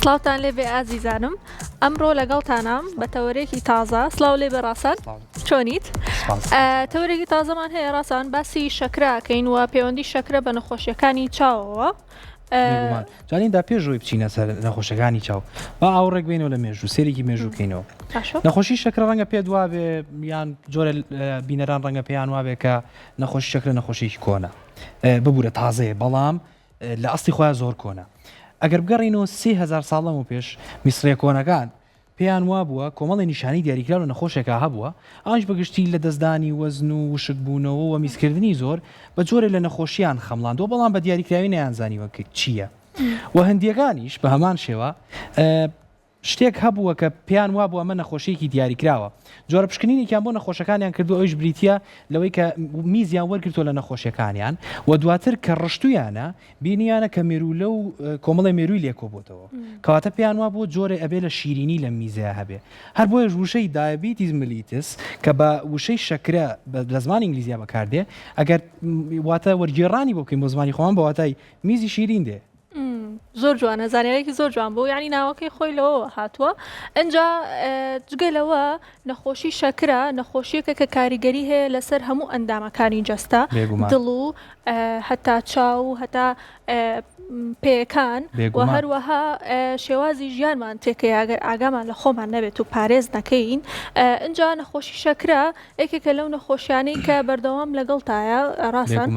سڵاوتان لێ بێ ئازیزانم ئەمڕۆ لەگەڵتانام بە تەوەرێکی تازە سڵاو لێ بێ ڕاسان چۆنیت تەوەرێکی تازەمان هەیە ڕاسان باسی شەکراکەین و پەیوەندی شەکرە بە نەخۆشیەکانی چاوەوە جانیندا پێش ڕۆی بچینە سەر نەخۆشەکانی چاو با ئاوڕێک بینەوە لە مێژوو سێرێکی مێژووکەینەوە نەخۆشی شەکرە ڕەنگە پێ دوابێ یان جۆرە بینەران ڕەنگە پێیان وابێ کە نەخۆشی شەکرە نەخۆشیی کۆنە ببوورە تازەیە بەڵام لە ئەسڵی خۆیان زۆر کۆنە. ئەگەر بگەڕێینەوە 3000 ساڵ لەمەوپێش میسڕیە کۆنەکان پێیان وابووە کۆمەڵێ نیشانەی دیاریکراو لە نەخۆشێکا هەبووە، ئەوانیش بە گشتی لەدەستدانی وەزن و وشکبوونەوە و میزکردنی زۆر بە جۆرێ لە نەخۆشییان خەمڵاندووە بەڵام بە دیاریکراوی نەیانزانیوە چییە و هندییەکانیش بە هەمان شێوە شتێک هەبووە کە پێیان وابوو ئەمە نەخۆشییەکی دیاریکراوە، جۆرە پشکنینێکیان بۆ نەخۆشەکانیان کردووە ئەویش بریتییە لەوەی کە میزیان وەرگرتووە لە نەخۆشیەکانیان و دواتر کە ڕشتوویانە بینیانە کە مێروولە و کۆمەڵێ مێرووی لێ کۆبۆتەوە کەواتە پێیان وابووە جۆرێ ئەبێ لە شیرینی لەم میزەیا هەبێ هەر بۆیەش وشەی diabetes mellitus کە بە وشەی شەکرە لە زمانی ئینگلیزیا بەکاردێ ئەگەر واتە وەرگێڕانی بۆ بکەین بۆ زمانی خۆمان بە واتای میزی شیرین دێ. زۆر جوانە زانیارێکی زۆر جوان بوو یعنی ناوەکەی خۆی لەوەوە هاتووە ئەجا جگە لەوە نەخۆشی شەکرە نەخۆشیەکە کە کاریگەری هەیە لەسەر هەموو ئەندامەکانی جەستە دڵ و هەتا چاو و هەتا پێیەکان و هەروەها شێوازی ژیانمان تێکەیە ئەگەر ئاگامان لە خۆمان نەبێت و پارێز نەکەین ئەجا نەخۆشی شەکرە یەکێکە لەو نەخۆشیانەی کە بەردەوام لەگەڵتایە ڕاستان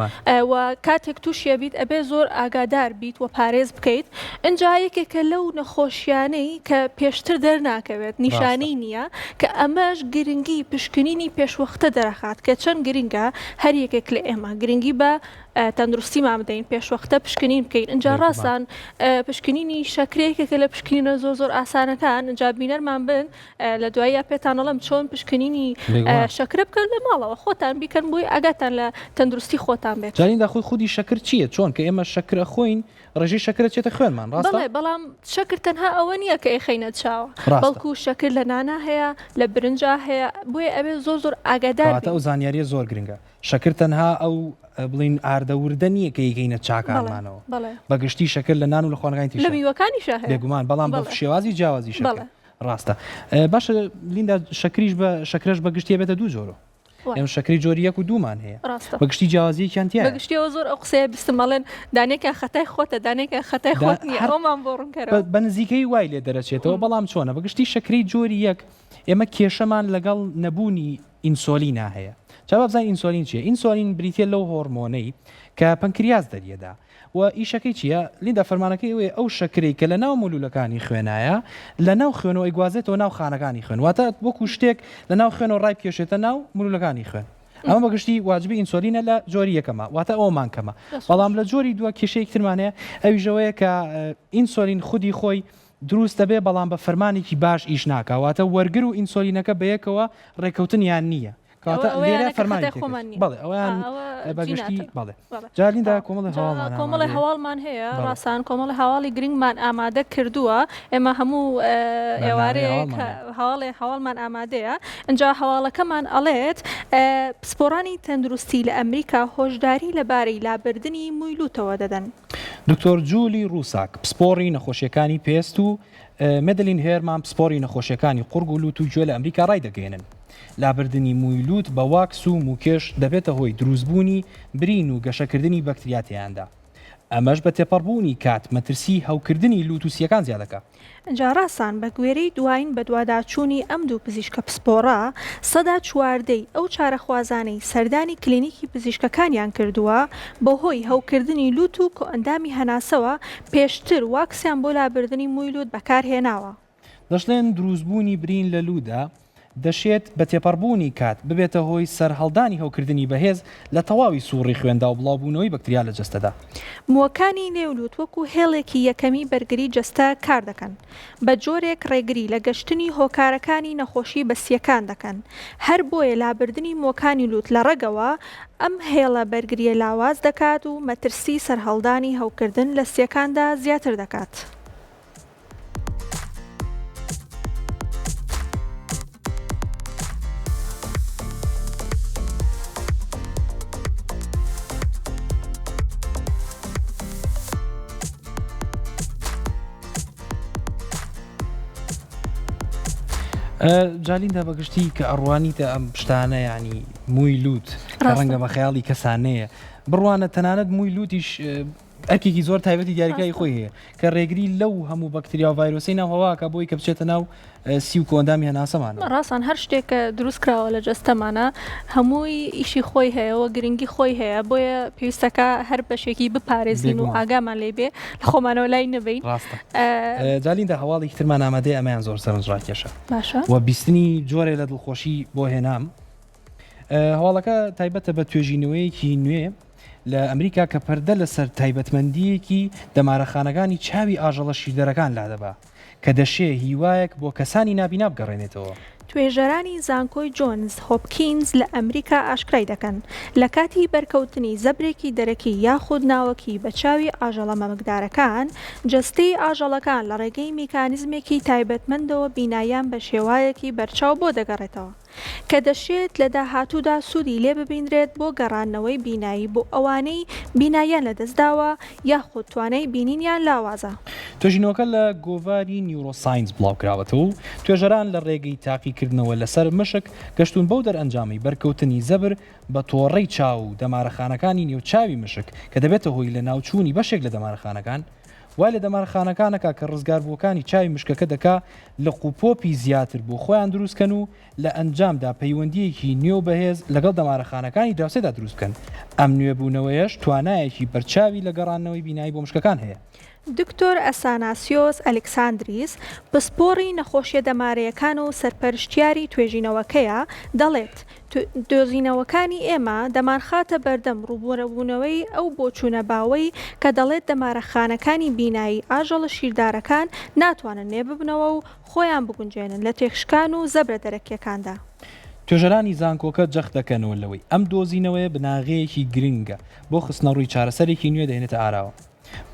و کاتێک تووشیە بیت ئەبێ زۆر ئاگادار بیت و پارێز بکەیت ئینجا یەکێکە لەو نەخۆشیانەی کە پێشتر دەرناکەوێت نیشانەی نییە کە ئەمەش گرنگی پشکنینی پێشوەختە دەرەخات کە چەند گرنگە هەر یەکێک لە ئێمە گرنگی بە تەندروستیمان بدەین پێشوەختە پشکنین بکەین ئینجا ڕاستان پشکنینی شەکرەیەکێکە لە پشکنینە زۆر زۆر ئاسانەکان ئینجا بینەرمان بن لە دواییا پێتان ئەڵێم چۆن پشکنینی شەکرە بکەن لە ماڵەوە خۆتان بیکەن بۆی ئاگاتان لە تەندروستی خۆتان بێت. جاریندا خۆی خودی شەکر چییە؟ چۆن کە ئێمە شەکر ئەخۆین ڕێژەی شەکر ئەچێتە خوێنمان ڕاستە؟ بەڵێ بەڵام شەکر تەنها ئەوە نییە کە ئەیخەینە چاوە بەڵکو شەکر لە نانا هەیە لە برنجا هەیە بۆیە ئەبێ زۆر زۆر ئاگادار بین. کەواتە ئەو زانیارییە زۆر گرنگە شەکر تەنها ئەو بڵین ئاردە وردە نییە کە ئەیکەینە چاکانمانەوە بە گشتی شەکر لە نان و لە خواردنەکانی تریشا لە میوەکانیشا هەیە بێگومان بەڵام بە شێوازی جیاوازی شەکر ڕاستە باشە لیندا شەکریش بە شەکرەش بە گشتی بێتە دوو جۆرۆ ئێمە شەکری جۆری یەک و دوومان هەیە ڕاستە بە گشتی جیاوازیەکیان تیایە بە گشتیەوە زۆر ئەو قسەیە بیستم ئەڵێن دانێکیان خەتای خۆتە دانێکیان خەتای خۆت نییە ئەومان بۆ ڕوونکەرەوە بە نزیکەی وای لێ دەرەچێتەوە بەڵام چۆنە بە گشتی شەکری جۆری یەک ئێمە کێشەمان لەگەڵ نەبوونی ئینسۆلینا هەیە جا با بزانین ئینسۆلین چییە ئینسۆلین بریتیە لەو هۆرمۆنەی کە پەنکریاس دەریەدا و ئیشەکەی چییە؟ لیندا فەرمانەکەی ئەوەیە ئەو شەکرەی کە لە ناو مولولەکانی خوێنایە لە ناو خوێنەوە ئەیگوازێتەوە ناو خانەکانی خوێن واتە وەکو شتێک لە ناو خوێنەوە ڕایبکێشێتە ناو مولولەکانی خوێن ئەمە بەگشتی واجبی ئینسۆلینە لە جۆری یەکەمە واتە ئەومان کەمە بەڵام لە جۆری دووە کێشەیەکی ترمان هەیە ئەویش ئەوەیە کە ئینسۆلین خودی خۆی دروست دەبێ بەڵام بە فەرمانێکی باش ئیش ناکا واتە وەرگر و ئینسۆلینەکە بەیەکەوە ڕێکەوتنیان نییە کەواتە لێرە فەرمانی خۆمان نیە بەڵێ ئەویان بەگشتی بەڵێ جا لیندا کۆمەڵی هەواڵمان کۆمەڵی هەواڵمان هەیە ڕاستان کۆمەڵی هەواڵی گرنگمان ئامادە کردووە ئێمە هەموو ئێوارەیەک هەواڵێ هەواڵمان ئامادەیە ئینجا هەواڵەکەمان ئەڵێت پسپۆڕانی تەندروستی لە ئەمریکا هۆشداری لەبارەی لابردنی مووی لووتەوە دەدەن. دکتۆر جولی ڕوساک، پسپۆڕی نەخۆشییەکانی پێست و مێدلین هێرمان پسپۆڕی نەخۆشییەکانی قوڕگ و لوت و گوێ لە ئەمریکا ڕایدەگەیەنن، لابردنی مووی لوت بە واکس و مووکێش دەبێتە هۆی دروستبوونی برین و گەشەکردنی بەکتریا تێیاندا، ئەمەش بە تێپەڕبوونی کات مەترسی هەوکردنی لوت و سییەکان زیادەکا. جا ڕاسان بە گوێرەی دواین بەدواداچوونی ئەم دوو پزیشکە پسپۆڕە، سەدا چواردەی ئەو چارەخوازانەی سەردانی کلینیکی پزیشکەکانیان کردووە، بەهۆی هەوکردنی لوت و کۆئەندامی هەناسەوە پێشتر واکسیان بۆ لابردنی مووی لوت بەکارهێناوە. دەشڵێن دروستبوونی برین لە لووتدا دەشێت بە تێپەڕبوونی کات ببێتە هۆی سەرهەڵدانی هەوکردنی بەهێز لە تەواوی سووڕی خوێندا و بڵاوبوونەوەی بەکتریا لە جەستەدا. مووەکانی نێو لووت وەکو هێڵێکی یەکەمی بەرگری جەستە کاردەکەن، بە جۆرێک ڕێگری لە گەشتنی هۆکارەکانی نەخۆشی بە سییەکان دەکەن، هەر بۆیە لابردنی مووەکانی لووت لە ڕەگەوە ئەم هێڵە بەرگرییە لاواز دەکات و مەترسی سەرهەڵدانی هەوکردن لە سییەکاندا زیاتر دەکات. جالیندا بەگشتی کە ئەڕوانیتە ئەم شتانە ینی مووی لووت کە ڕەنگە بە خەیاڵی کەسانەیە بڕوانە تەنانەت مووی لووتیش ئەرکێکی زۆر تایبەتی دیاریکراوی خۆی هەیە کە ڕێگری لەو هەموو بەکتریا و ڤایرۆسەی ناو هەواکە بۆی کە بچێتە ناو سی و کۆئەندامی هەناسەمانەوە. ڕاستان هەر شتێک کە دروست کراوە لە جەستەمانا هەمووی ئیشی خۆی هەیە و گرنگی خۆی هەیە بۆیە پێویستەکە هەر بەشێکی بپارێزین و ئاگامان لێ بێ لە خۆمانەوە لای نەبەین. ڕاستە جالیندا هەواڵێکی ترمان ئامادەیە ئەمەیان زۆر سەرنجڕاکێشە باشە و بیستنی جۆرێ لە دڵخۆشی بۆ هێنام. هەواڵەکە تایبەتە بە توێژینەوەیەکی نوێ لە ئەمریکا کە پەردە لەسەر تایبەتمەندییەکی دەمارەخانەکانی چاوی ئاژەڵە شیردەرەکان لادەبا کە دەشێ هیوایەک بۆ کەسانی نابینا بگەڕێنێتەوە. توێژەرانی زانکۆی جۆنز هۆپکینز لە ئەمریکا ئاشکرای دەکەن، لە کاتی بەرکەوتنی زەبرێکی دەرەکی یاخود ناوەکی بە چاوی ئاژەڵە مەمکدارەکان، جەستەی ئاژەڵەکان لە ڕێگەی میکانیزمێکی تایبەتمەندەوە بیناییان بە شێوایەکی بەرچاو بۆ دەگەڕێتەوە. کە دەشێت لە داهاتوودا سوودی لێ ببینرێت بۆ گەڕاندنەوەی بینایی بۆ ئەوانەی بیناییان لەدەستداوە یاخود توانای بینینیان لاوازە. توێژینەوەکە لە گۆڤاری Neuroscience بڵاوکراوەتەوە و توێژەران لە ڕێگەی تاقیکردنەوە لەسەر مشک گەشتوون بەو دەرئەنجامەی بەرکەوتنی زەبر بە تۆڕەی چاو و دەمارەخانەکانی نێو چاوی مشک کە دەبێتە هۆی لەناوچوونی بەشێک لە دەمارەخانەکان وای لە دەمارخانەکانەکا کە ڕزگاربووەکانی چاوی مشکەکە دەکا لق و پۆپی زیاتر بۆ خۆیان دروست کەن و لە ئەنجامدا پەیوەندییەکی نوێ و بەهێز لەگەڵ دەمارەخانەکانی دراوسێدا دروست بکەن، ئەم نوێبوونەوەیەش توانایەکی بەرچاوی لە گەڕاندنەوەی بینایی بۆ مشکەکان هەیە. دکتۆر ئەساناسیۆس ئەلکساندریس، پسپۆڕی نەخۆشیە دەمارەیەکان و سەرپەرشتیاری توێژینەوەکەیە، دەڵێت، دۆزینەوەکانی ئێمە دەمانخاتە بەردەم ڕووبەڕووبوونەوەی ئەو بۆچوونە باوەی کە دەڵێت دەمارەخانەکانی بینایی ئاژەڵە شیردارەکان ناتوانن نوێ ببنەوە و خۆیان بگونجێنن لە تێکشکان و زەبرە دەرەکییەکاندا. توێژەرانی زانکۆکە جەخت دەکەنەوە لەوەی ئەم دۆزینەوەیە بناغەیەکی گرنگە بۆ خستنەڕووی چارەسەرێکی نوێ دەهێنێتە ئاراوە.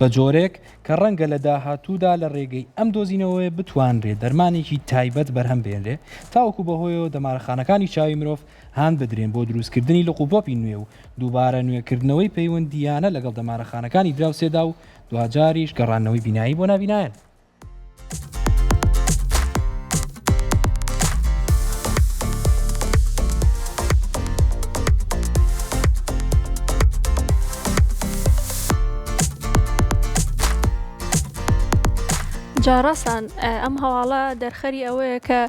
بە جۆرێک کە ڕەنگە لە داهاتوودا لە ڕێگەی ئەم دۆزینەوەیە بتوانرێ دەرمانێکی تایبەت بەرهەم بهێنرێ تاوەکو بەهۆیەوە دەمارەخانەکانی چاوی مرۆڤ هان بدرێن بۆ دروستکردنی لق و پۆپی نوێ و دووبارە نوێکردنەوەی پەیوەندییانە لەگەڵ دەمارەخانەکانی دراوسێدا و دواجاریش گەڕاندنەوەی بینایی بۆ نابینایان. جا ڕەسان ئەم هەواڵە دەرخەری ئەوەیە کە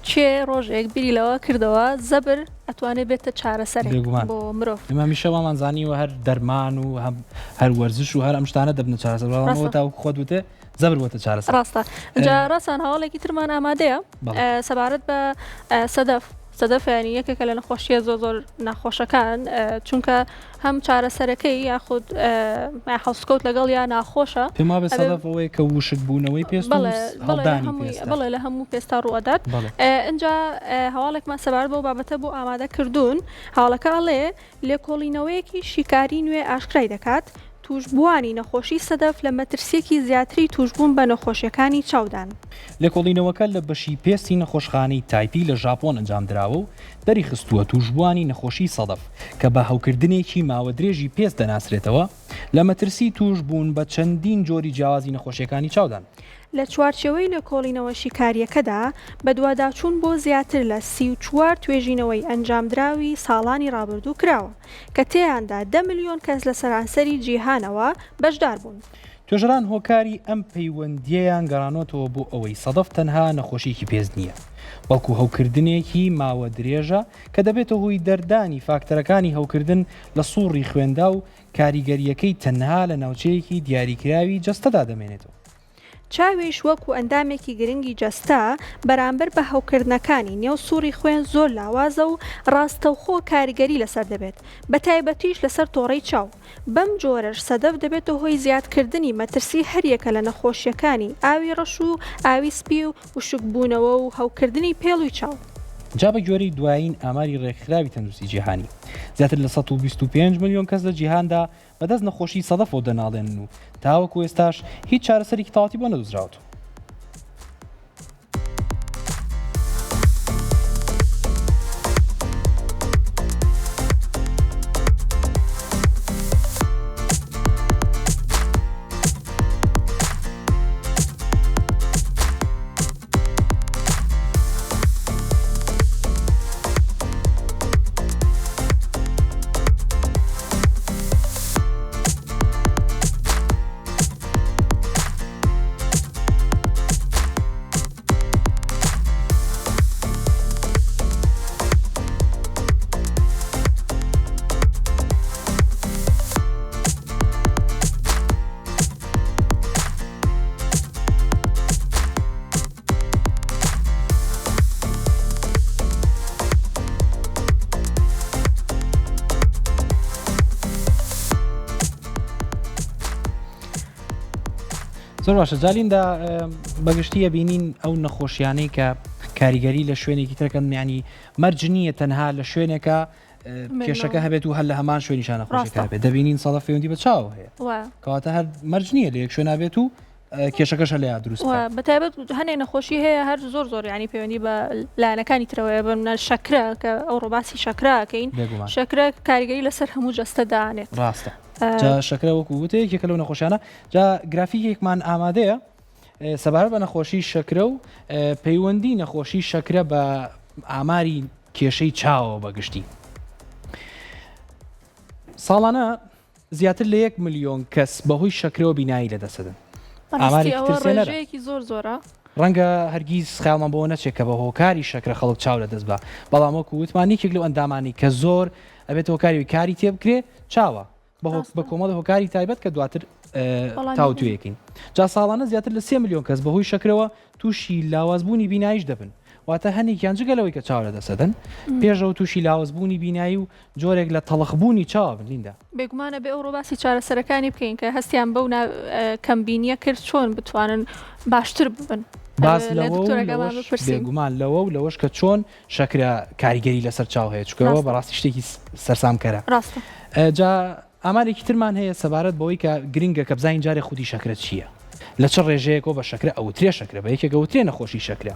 کێ ڕۆژێک بیری لەوە کردەوە زەبر ئەتوانێت بێتە چارەسەرێک بۆ مرۆڤ. ئێمە هەمیشە وامان زانیوە هەر دەرمان و هەر وەرزش و هەر ئەم شتانە دەبنە چارەسەر بەڵام ئەوە تاوەکو خۆت وتێ زەبر بۆتە چارەسەر. ڕاستە جا ڕاستان هەواڵێکی ترمان ئامادەیە سەبارەت بە سەدەف سەدەف ینی یەکێکە لە نەخۆشیە زۆر زۆر ناخۆشەکان چونکە هەم چارەسەرەکەی یاخود هەڵسکەوت لەگەڵ یا ناخۆشە پێم وابێ سەدەف ئەوەیە کە وشک بوونەوەی پێست بەڵێ لە هەموو پێستا ڕوئەدات ئینجا هەواڵێکمان سەبارەت بەو بابەتە بۆ ئامادە کردوون هەواڵەکە ئەڵێ لێکۆڵینەوەیەکی شیکاری نوێ ئاشکرای دەکات، تووشبووانی نەخۆشی سەدەف لە مەترسییەکی زیاتری تووشبوون بە نەخۆشییەکانی چاودان. لێکۆڵینەوەکە لە بەشی پێستی نەخۆشخانەی تایپی لە ژاپۆن ئەنجامدراوە و دەریخستووە تووشبووانی نەخۆشی سەدەف کە بە هەوکردنێکی ماوە درێژی پێست دەناسرێتەوە، لە مەترسی تووشبوون بە چەندین جۆری جیاوازی نەخۆشییەکانی چاودان. لە چوارچێوەی لێکۆڵینەوە شیکارییەکەدا، بەدواداچوون بۆ زیاتر لە 34 توێژینەوەی ئەنجامدراوی ساڵانی ڕابردوو کراوە، کە تێیاندا دە ملیۆن کەس لە سەرانسەری جیهانەوە بەشداربوون. توێژەران هۆکاری ئەم پەیوەندییەیان گەڕانۆتەوە بۆ ئەوەی سەدەف تەنها نەخۆشییەکی پێست نییە، بەڵکو هەوکردنێکی ماوە درێژە کە دەبێتە هۆی دەردانی فاکتەرەکانی هەوکردن لە سوڕی خوێندا و کاریگەرییەکەی تەنها لە ناوچەیەکی دیاریکراوی جەستەدا دەمێنێتەوە. چاویش وەکو ئەندامێکی گرنگی جەستە، بەرامبەر بە هەوکردنەکانی نێو سوڕی خوێن زۆر لاوازە و ڕاستەوخۆ کاریگەری لەسەر دەبێت، بەتایبەتیش لەسەر تۆڕەی چاو، بەم جۆرەش سەدەف دەبێتە هۆی زیادکردنی مەترسی هەریەکە لە نەخۆشییەکانی ئاوی ڕەش و ئاوی سپی و وشکبوونەوە و هەوکردنی پێڵوی چاو. جا بە گوێرەی دوایین ئاماری ڕێکخراوی تەندروستی جیهانی، زیاتر لە 125 ملیۆن کەس لە جیهاندا بەدەست نەخۆشی سەدەفەوە دەناڵێنن و تاوەکو ئێستاش هیچ چارەسەرێکی تەواوەتی بۆ نەدۆزراوەتەوە. زۆر باشە جالیندا بەگشتی ئەبینین ئەو نەخۆشیانەی کە کاریگەری لە شوێنێکی ترەکەن میانی مەرج نییە تەنها لە شوێنێکە کێشەکە هەبێت و هەر لە هەمان شوێنیشان نەخۆشەکە هەبێت دەبینین سەدە پەیوەندی بە چاو هەیە کەواتە هەر مەرج نییە لە یەک شوێنا بێت و کێشەکەش لە یاد دروست بە تایبەت هەنێ نەخۆشی هەیە هەر زۆر زۆر ینی پەیوەندی بە لایەنەکانی ترەوەیە بە شەکرە کە ئەو ڕۆباسی شەکراکەین شەکرە کاریگەری لەسەر هەموو جەستە دانێت ڕاستە شەکرە وەکو وتە یەکێکە لەو نەخۆشیانە جا گرافیکێکمان ئامادەیە سەبارەت بە نەخۆشی شەکرە و پەیوەندی نەخۆشی شەکرە بە ئاماری کێشەی چاوەوە بەگشتی. ساڵانە زیاتر لە یەک ملیۆن کەس بەهۆی شەکرەوە بینایی لەدەستدەدەن. ئامارێکی ترسێنەرە. زۆر زۆرە. ڕەنگە هەرگیز خەیاڵمان بەوە نەچێت کە بە هۆکاری شەکرە خەڵک چاو لەدەست با، بەڵام وەکو وتمان یەکێک لەو ئەندامانەی کە زۆر ئەبێتە هۆکاری کاری تێبکرێ چاوە. بە کۆمەڵی هۆکاری تایبەت کە دواتر تاوتوێکین جا ساڵانە زیاتر لە سێ ملیۆن کەس بەهۆی شەکرەوە تووشی لاوازبوونی بینایش دەبن واتە هەنێکیان جگە لەوەی کە چاو لە دەسەدەن پێشەوە تووشی لاوازبوونی بینایی و جۆرێک لە تەڵخبوونی چاوە بن لیندا. بێگومان ئەبێ ئەوڕۆ باسی چارەسەرەکانی بکەین کە هەستیان بەو کەمبینیە کرد چۆن بتوانن باشتر ببن. باس لە دکتۆرەکەمان بپرسین. بێگومان لەوە و لەوەش کە چۆن شەکرە کاریگەری لەسەر چاو هەیە چونکە ئەوە بەڕاستی شتێکی سەرسامکەرە. ڕاستە. جا ئامارێکی ترمان هەیە سەبارەت بەوەی کە گرنگە کە بزانین جارێ خودی شەکرە چییە؟ لە چ ڕێژەیەکەوە بە شەکرە ئەوترێ شەکرە بە یەکێک ئەوترێ نەخۆشی شەکرە؟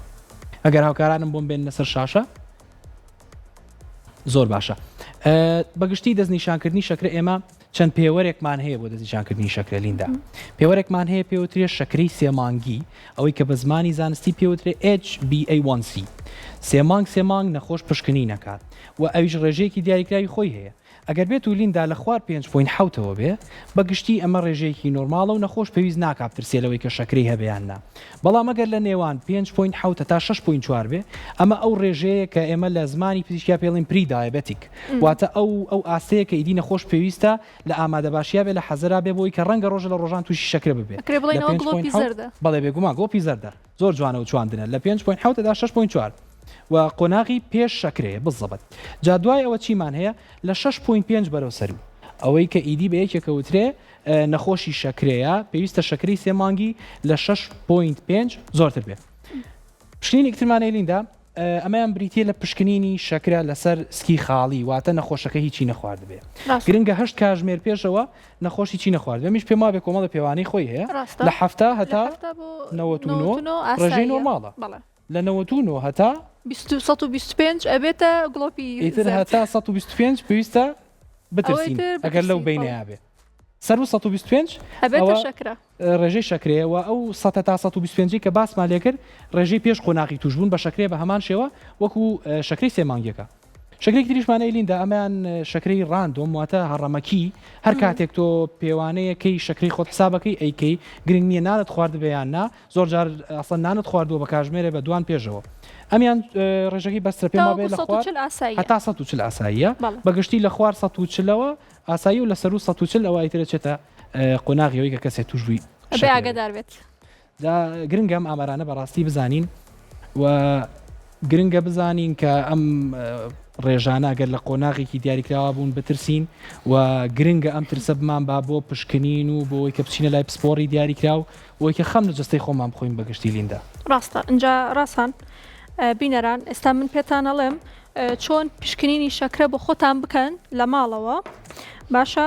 ئەگەر هاوکارانم بۆم بێننە سەر شاشە زۆر باشە. بەگشتی دەستنیشانکردنی شەکرە ئێمە چەند پێوەرێکمان هەیە بۆ دەستنیشانکردنی شەکرە لیندا. پێوەرێکمان هەیە پێوترێ شەکرەی سێ مانگی، ئەوەی کە بە زمانی زانستی پێوترێ HbA1c. سێ مانگ سێ مانگ نەخۆش پشکنین ئەکات و ئەویش ڕێژەیەکی دیاریکراوی خۆی هەیە. ئەگەر بێت و لیندا لە خوار پێنج point حەوتەوە بێ، بە گشتی ئەمە ڕێژەیەکی نۆرماڵە و نەخۆش پێویست ناکا بترسێ لەوەی کە شەکرەی هەبێ یان نا. بەڵام ئەگەر لە نێوان پێنج point حەوت هەتا شەش point چوار بێ، ئەمە ئەو ڕێژەیە کە ئێمە لە زمانی پزیشکیا پێی ئەڵێین prediabetic، واتە ئەو ئەو ئاستەیە کە ئیدی نەخۆش پێویستە لە ئامادەباشیا بێ لە حەزەرا بێ بۆی کە ڕەنگە ڕۆژە لە ڕۆژان تووشی شەکرە ببێ. ئەکرێ بڵێین لە ئەوە پێنج point گڵۆپی حەوت زەردە. بەڵێ بێگومان گڵۆپی زەردە. زۆر جوانە و چواندنە لە پێنج point حەوت هەتا شەش point چوار و قۆناغی پێش شەکرەیە بزەبت. جا دوای ئەوە چیمان هەیە لە شەش point پێنج بەرەو سەروو ئەوەی کە ئیدی بە یەکێک ئەوترێ نەخۆشی شەکرەیە پێویستە شەکرەی سێ مانگی لە شەش point پێنج زۆرتر بێ. پشکنینێکی ترمان هەیە لیندا ئەمەیان بریتیە لە پشکنینی شەکرە لەسەر سکی خاڵی واتە نەخۆشەکە هیچی نەخواردبێ گرنگە هەشت کاژمێر پێشەوە نەخۆش هیچی نەخواردبێ ئەمیش پێم وابێ کۆمەڵە پێوانەی خۆی هەیە لە حەفتا هەتا 99 ڕێژەی نۆرماڵە لە 99 هەتا 125 ئەبێتە گڵۆپی ئیتر هەتا 125 پێویستە بترسین ئەگەر لەو بینەیا بێ سەروو 125 ئەبێتە شەکرە. ڕێژەی شەکرەیە و ئەو سەد هەتا 125 ەی کە باسمان لێکرد ڕێژەی پێش قۆناغی تووشبوون بە شەکرەیە بە هەمان شێوە وەکو شەکرەی سێ مانگیەکە. شەکرێکی تریشمان هەیە لیندا ئەمەیان شەکرەی random واتە هەڕەمەکی هەر کاتێک تۆ پێوانەیەکەی شەکرەی خۆت حسابەکەی ئەیکەی گرنگ نییە نانت خواردبێ یان نا زۆر جار ئەسڵەن نانت خواردووە بە کاژمێرێ بە دوان پێشەوە ئەمیان ڕێژەکەی بەسترە پێم وابێ لە خوار هەتا 140 ئاساییە بە گشتی لە خوار 140ەوە ئاسایی و لە سەروو 140 ئەوە ئیتر ئەچێتە قۆناغی ئەوەی کە کەسێک تووش بووی ئەبێ ئاگادار بێت. جا گرنگە ئەم ئامارانە بەڕاستی بزانین و گرنگە بزانین کە ئەم ڕێژانە گەر لە قۆناغێکی دیاریکراوە بوون بترسین و گرنگە ئەم ترسە بمان با بۆ پشکنین و بۆی کە بچینە لای پسپۆڕی دیاریکراو بۆی کە خەم لە جستەی خۆمان بخۆین بەگشتی لیندا. ڕاستە ئینجا ڕاسان بینەران ئێستا من پێتان ئەڵێم چۆن پشکنینی شەکرە بۆ خۆتان بکەن لە ماڵەوە باشە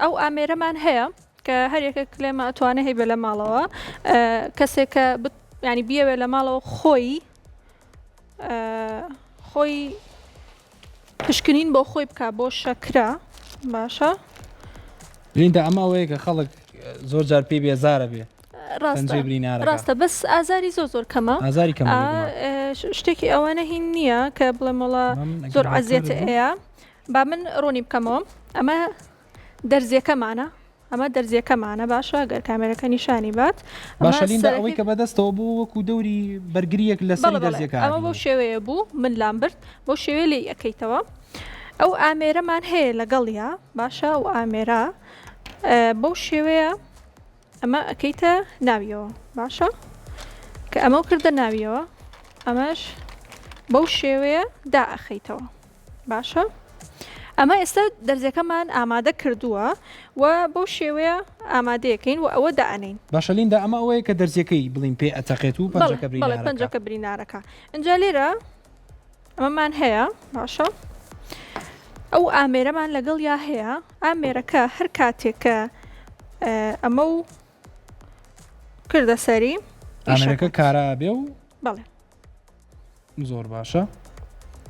ئەو ئامێرەمان هەیە کە هەر یەکێک لێمە ئەتوانێ هەیبێ لە ماڵەوە کەسێک کە ینی بیەوێ لە ماڵەوە خۆی خۆی پشکنین بۆ خۆی بک بۆ شەکرە باشە لیندا ئەمە ئەوەیە کە خەڵک زۆر جار پێی بێزارە بێ ڕاستە بەس ئازاری زۆر زۆر کەمە ئازاری کەم شتێکی ئەوانە هین نییە کە بڵێمەڵە زۆر عەزیەتە ئەیە با من ڕوونی بکەمەوە ئەمە دەرزیەکەمانە ئەمە دەرزیەکەمانە باشە گەر کامێرەکە نیشانی بات باشە لیندا ئەوەی کە بەدەستەوە بوو وەکو دەوری بەرگریەک لەسەر دەرزیەکە ئەمە بەو شێوەیە بوو من لام برد بەو شێوەیە لێی ئەکەیتەوە ئەو ئامێرەمان هەیە لەگەڵیا باشە ئەو ئامێرە بەو شێوەیە ئەمە ئەکەیتە ناویەوە باشە کە ئەمە کردە ناویەوە ئەمەش بەو شێوەیە دا ئەخەیتەوە باشە. ئەمە ئێستا دەرزیەکەمان ئامادە کردووە و بەو شێوەیە ئامادەیەکەین و ئەوە دائەنێین. باشە لیندا ئەمە ئەوەیە کە دەرزیەکەی بڵین پێ ئەتەقێت و پەنجەکە بریندارەکە. پەنجەکە بریندارەکە ئینجا لێرە ئەمەمان هەیە باشە ئەو ئامێرەمان لەگەڵ یا هەیە ئامێرەکە هەر کاتێک کە ئەمە و کردە سەری ئامێرەکە کارا بێ و بەڵێ زۆر باشە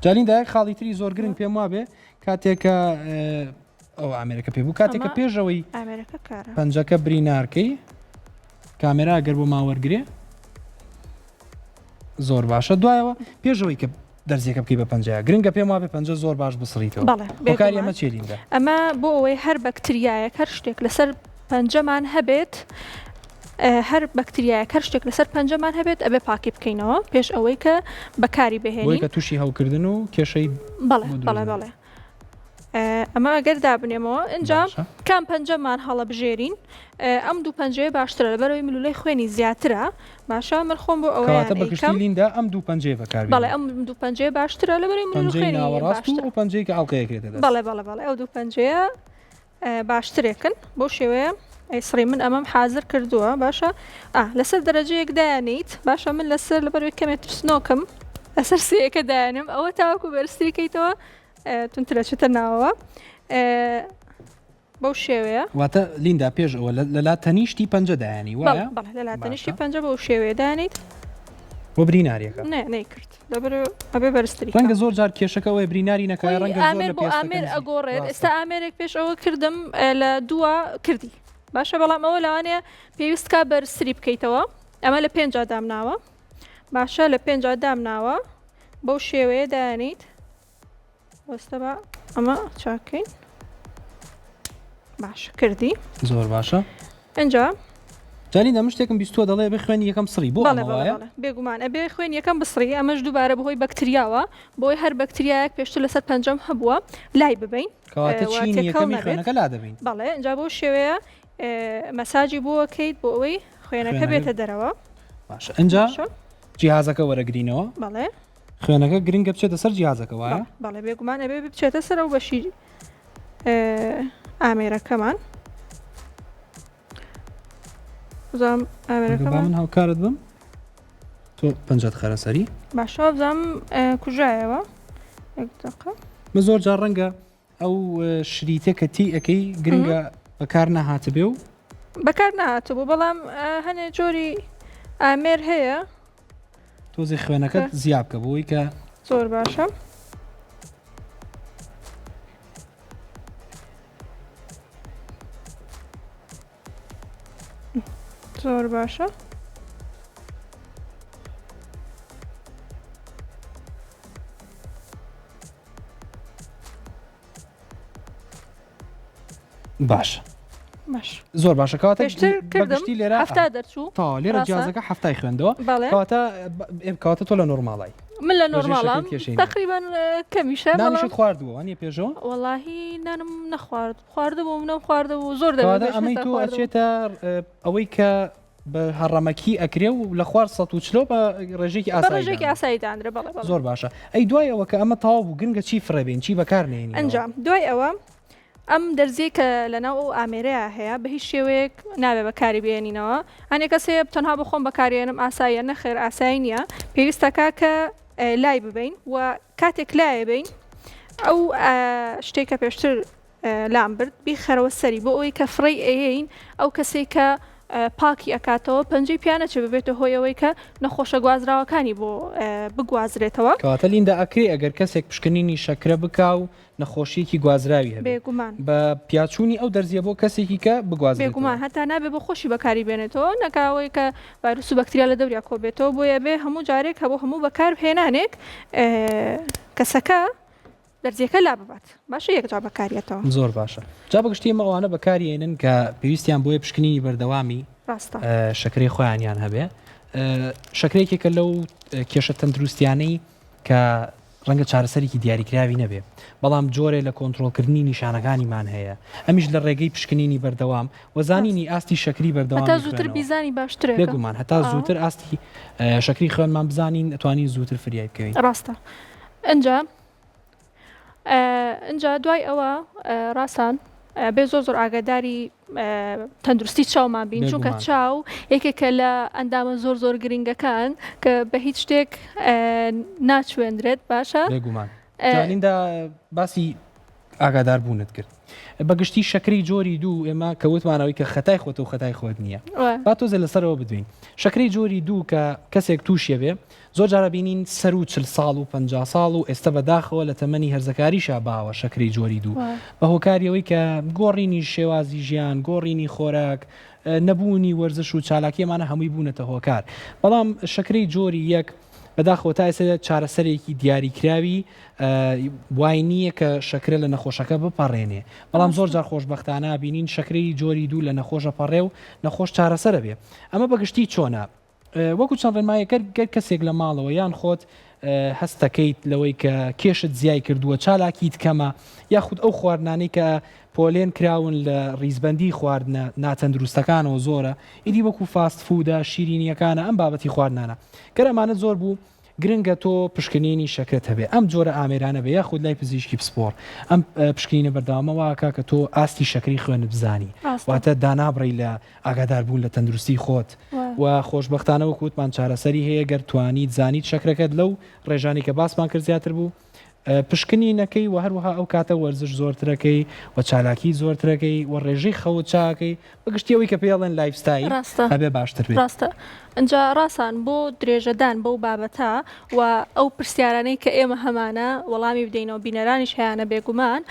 جالین دایک خاڵی تری زۆر گرنگ پێم وابێ کاتێکە ئەو ئامێرەکە پێ بوو کاتێکە پێشەوەی پەنجەکە برینارکەی کامێرا گەر بۆ ماوەرگێ زۆر باشە دوایەوە پێشەوەی کە دەرزیەکە بکەی بە پەنجەیە گرنگە پێم وابێ پەنجە زۆر باش بسڕیتەوە هۆکاری ئەمە چیە لیندا؟ ئەمە بۆ ئەوەی هەر بەکتریایەک هەر شتێک لەسەر پەنجەمان هەبێت هەر بەکتریایەک هەر شتێک لەسەر پەنجەمان هەبێت ئەبێ پاکی بکەینەوە پێش ئەوەی کە بەکاری بهێنین کە تووشی هەوکردن و کێشەی بەڵێ بەڵێ بەڵێ ئەمە گەر دابنێمەوە ئینجا کام پەنجەمان هەڵەبژێرین ئەم دوو پەنجەیە باشترە لەبەرەوەی ملولەی خوێنی زیاترە باشە من خۆم بۆ ئەوەیان کەواتە بە گشتی ئەیکەم لیندا ئەم دوو پەنجەیە بەکار بەڵێ بێنین ئەم دوو پەنجەیە باشترە لەبەرەوەی ملولە پەنجەی خوێنی ناوەڕاست و باشترە ئەو پەنجەی کە ئەڵقەیەک رێتە دەست بەڵێ بەڵێ بەڵێ ئەو دوو پەنجەیە باشترێکن بەو شێوەیە ئەیسڕی من ئەمەم حازر کردووە باشە ئا لەسەر دەرەجەیەک دایانیت باشە من لەسەر لەبەرەوەی کەمێ ترسنۆکم لەسەر سێیەکە دایانم ئەوە تاوەکو بەرزتری کەیتەوە توندتر ئەچێتە ناوەوە بەو شێوەیە. واتە لیندا پێش ئەوە لە لا تەنیشتی پەنجە دایانی وایە؟ بەڵێ لە لا تەنیشتی پەنجە بەو شێوەیە دانیت. بۆ بریناریەکە؟ نە نەیکرد لەبەر ئەبێ بەرزتری ڕەنگە زۆر جار کێشەکە ئەوەیە بریناری نەکایە ڕەنگە زۆر ئامێر بۆ ئامێر ئەگۆڕێت ئێستا ئامێرێک پێش ئەوە کردم لە دووە کردی باشە بەڵام ئەوە لەوانەیە پێویست کا بەرزتری بکەیتەوە ئەمە لە پێنجا دامناوە باشە لە پێنجا دامناوە بەو شێوەیە دانیت وەستە با ئەمە چاکەین باش کردی زۆر باشە ئەجا جاری دەم شتێکم بیستووە دەڵێ بێ خوێنی یەکەم سڕی بۆ بەڵێ بێگومان ئەبێ خوێن یەکەم بسڕی ئەمەش دووبارە بەهۆی بەکتریاوە بۆی هەر بەکتریایەک پێشتر لەسەر پەنجەم هەبووە لای ببین کەواتە چینی یەکەمی خوێنەکە لا دەبین بەڵێ ئینجا بەو شێوەیە مەساجی بۆکەیت بۆ ئەوەی خوێنەکە بێتە دەرەوە باشە ئینجا جیهازەکە وەرەگرینەوە بەڵێ خوێنەکە گرنگە بچێتە سەر جیهازەکە وایە؟ بەڵێ بێگومان ئەبێ بچێتە سەر ئەو بەشی ئامێرەکەمان بزانم ئامێرەکەمان من هاوکارت بم تۆ پەنجەت خەرە سەری باشە بزانم کوژایەوە یەک دقە من زۆر جار ڕەنگە ئەو شریتە کە تی ئەەکەی گرنگە بەکار نەهاتبێ و بەکار نهاتبوو بەڵام هەنێ جۆری ئامێر هەیە تۆزێ خوێنەکەت زیا بکە بۆی کە زۆر باشە. زۆر باشە. باشە زۆر باشە کەواتە پێشتر کردم لێرە هەفتا دەرچوو تا لێرە جیازەکە هەفتای خوێندەوە کەواتە کەواتە تۆ لە نۆرماڵای من لە نۆرماڵام تقریبا کەمیشە نانیشت خواردووە نیە پێشەوە وەڵاهی نانم نەخوارد خواردبووم نەم خواردبوو زۆر دەکات ئەمەی تۆ ئەچێتە ئەوەی کە بە هەڕەمەکی ئەکرێ و لە خوار 140 بە ڕێژێکی ئاسایی ئاسایی دانرێ بەڵێ زۆر باشە ئەی دوای ئەوە کە ئەمە تەواو بوو گرنگە چی فڕێبین چی بەکار نێنی ئەنجام دوای ئەوە ئەم دەرزیەی کە لەناو ئەو ئامێرەیا هەیە بە هیچ شێوەیەک نابێ بەکاری بێنینەوە هەنێ کەس هەیە تەنها بۆ خۆم بەکارێنم ئاساییە نەخێر ئاسایی نییە پێویستەکە کە لای ببین و کاتێک لایە بین ئەو شتێک کە پێشتر لام برد بیخەرەوە سەری بۆ ئەوەی کە فڕێی ئەیەین ئەو کەسێک کە پاکی ئەکاتەوە پەنجەی پیانەچێ ببێتە هۆی ئەوەی کە نەخۆشە گوازراوەکانی بۆ بگوازرێتەوە. کەواتە لیندا ئەکرێ ئەگەر کەسێک پشکنینی شەکرە بکا و نەخۆشیەکی گوازراوی هەبێت بێگومان. بە پیاچوونی ئەو دەرزیە بۆ کەسێکی کە بگوازرێتەوە. بێگومان هەتا نابێ بۆ خۆشی بەکاری بێنێتەوە نەکا ئەوەی کە ڤایرۆس و بەکتریا لە دەوریا کۆبێتەوە بۆیە ئەبێ هەموو جارێک هەبۆ هەموو بەکار هێنانێک کەسەکە دەرزیەکە لاببات باشە یەکجار بەکاریەتەوە. زۆر باشە جا بەگشتی ئێمە ئەوانە بەکاری ئێنن کە پێویستیان بۆیە پشکنینی بەردەوامی ڕاستە شەکرەی خۆیانیان هەبێ شەکرە یەکێکە لەو کێشە تەندروستیانەی کە ڕەنگە چارەسەرێکی دیاریکراوی نەبێ، بەڵام جۆرێ لە کۆنترۆڵکردنی نیشانەکانیمان هەیە، ئەمیش لە ڕێگەی پشکنینی بەردەوام و زانینی ئاستی شەکری هەتا بەردەوامی زووتر خوێنەوە. بیزانی باشترێکە. بێگومان هەتا زووتر ئاستی شەکری خوێنمان بزانین ئەتوانین زووتر فریای بکەوین. ڕاستە. ئنجا. ئینجا دوای ئەوە ڕاسان بێ زۆر زۆر ئاگاداری تەندروستی چاومان بین چونکە چاو یەکێکە لە ئەندامە زۆر زۆر گرنگەکان کە بە هیچ شتێک ناچوێندرێت باشە بێگومان جانیندا باسی ئاگادار بوونت کرد بە گشتی شەکری جۆری دوو ئێمە کە وتمانەوەی کە خەتای خۆتە و خەتای خۆت نییە با تۆزێ لەسەرەوە بدوین شەکری جۆری دوو کە کەسێک تووشیە بێ زۆر جارە بینین سەرو 40 ساڵ و 50 ساڵ و ئێستا بەداخەوە لە تەمەنی هەرزەکاریشا باوە شەکری جۆری دوو بە هۆکاری ئەوەی کە گۆڕینی شێوازی ژیان گۆڕینی خۆراک نەبوونی وەرزش و چالاکی ئەمانە هەمووی بوونەتە هۆکار بەڵام شەکرەی جۆری یەک بەداخەوە تا ئێستا چارەسەرێکی دیاریکراوی وای نییە کە شەکرە لە نەخۆشەکە بپەڕێنێ بەڵام زۆر جار خۆشبەختانە بینین شەکرەی جۆری دوو لە نەخۆشە پەڕێ و نەخۆش چارەسەرە بێ ئەمە بەگشتی چۆنە وەکو چەند ڕێنمایەک گەر گەر کەسێک لە ماڵەوە یان خۆت هەستەکەیت لەوەی کە کێشت زیای کردووە چالاکیت کەمە یاخود ئەو خواردنانەی کە پۆلێن کراون لە ڕیزبەندی خواردنە ناتەندروستەکانەوە زۆرە ئیدی وەکو fast food ە شیرینیەکانە ئەم بابەتی خواردنانە گەر ئەمانە زۆر بوو گرنگە تۆ پشکنینی شەکرەت هەبێ ئەم جۆرە ئامێرانە بێ یاخود لای پزیشکی پسپۆڕ ئەم پشکنینە بەردەوامە واکا کە تۆ ئاستی شەکری خوێنت بزانی واتە دانابڕی لە ئاگادار بوون لە تەندروستی خۆت و خۆشبەختانە وەکو وتمان چارەسەری هەیە گەر توانیت زانیت شەکرەکەت لەو ڕێژانەی کە باسمان کرد زیاتر بوو پشکنینەکەی و هەروەها ئەو کاتە وەرزش زۆرترەکەی و چالاکی زۆرترەکەی و ڕێژەی خەوت چاکەی بەگشتی ئەوەی کە پێڵێن lifestyle ڕاستە ئەبێ باشتر بێت. ڕاستە ئینجا ڕاسان بۆ درێژەدان بەو بابەتە و ئەو پرسیارانەی کە ئێمە هەمانە وەڵامی بدەینەوە بینەرانیش هەیانە بێگومان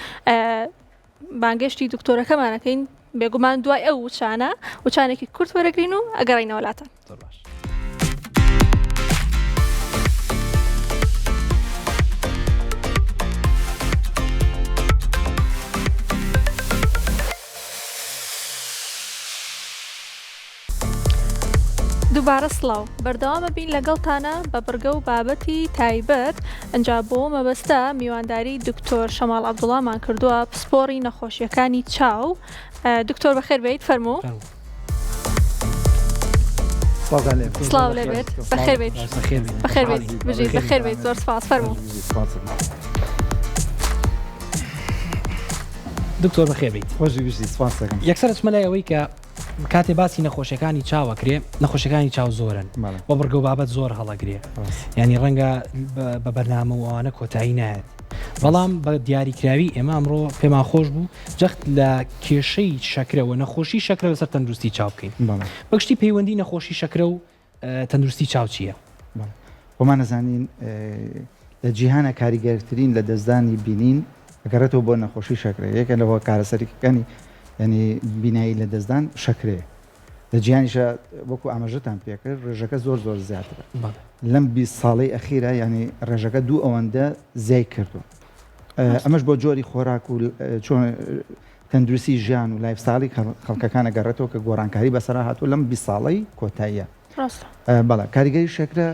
بانگێشتی دکتۆرەکەمان ئەکەین بێگومان دوای ئەو وچانە وچانێکی کورت وەرەگرین و ئەگەڕینەوە لاتان. زۆر باش. دووبارە سڵاو بەردەوامە بین لەگەڵتانە بە بڕگە و بابەتی تایبەت ئەجا بۆ مەبەستە میوانداری دکتۆر شەماڵ عەبدوڵامان کردووە پسپۆڕی نەخۆشیەکانی چاو دکتۆر بەخێر بێیت فەرموو. سڵاو لێ بێت بەخێر بێت بەخێر بێت بژیت بەخێر بێت زۆر سپاس فەرموو. دکتۆر بەخێر بیت خۆشی بژی سپاس دەکەم یەکسەر ئەچمە لای ئەوەی کە کاتێ باسی نەخۆشیەکانی چاو ئەکرێ نەخۆشیەکانی چاو زۆرن و بڕگە و بابەت زۆر هەڵەگرێ ینی ڕەنگە بە بەرنامە و ئەوانە کۆتایی نایەت بەڵام بە دیاریکراوی ئێمە ئەمڕۆ پێمان خۆش بوو جەخت لە کێشەی شەکرەوە نەخۆشی شەکرە لەسەر تەندروستی چاو بکەین بەگشتی پەیوەندی نەخۆشی شەکرە و تەندروستی چاو چییە؟ خۆمان ئەزانین لە جیهانە کاریگەرترین لە دەستدانی بینین ئەگەڕێتەوە بۆ نەخۆشی شەکرە یەکە لە هۆکارە سەرەکیەکانی ینی بینایی لە دەستدان شەکرەیە لە جیهانیشە وەکو ئاماژەتان پێکرد ڕێژەکە زۆر زۆر زیاترە لەم 20 ساڵەی ئەخیرا ینی ڕێژەکە دوو ئەوەندە زیای کردو ئەمەش بۆ جۆری خۆراک و چۆن تەندروستی ژیان و lifestyle ی خەڵکەکان ئەگەڕێتەوە کە گۆڕانکاری بەسەرا هاتووە لەم 20 ساڵەی کۆتاییە. ڕاستە. بەڵێ کاریگەری شەکرە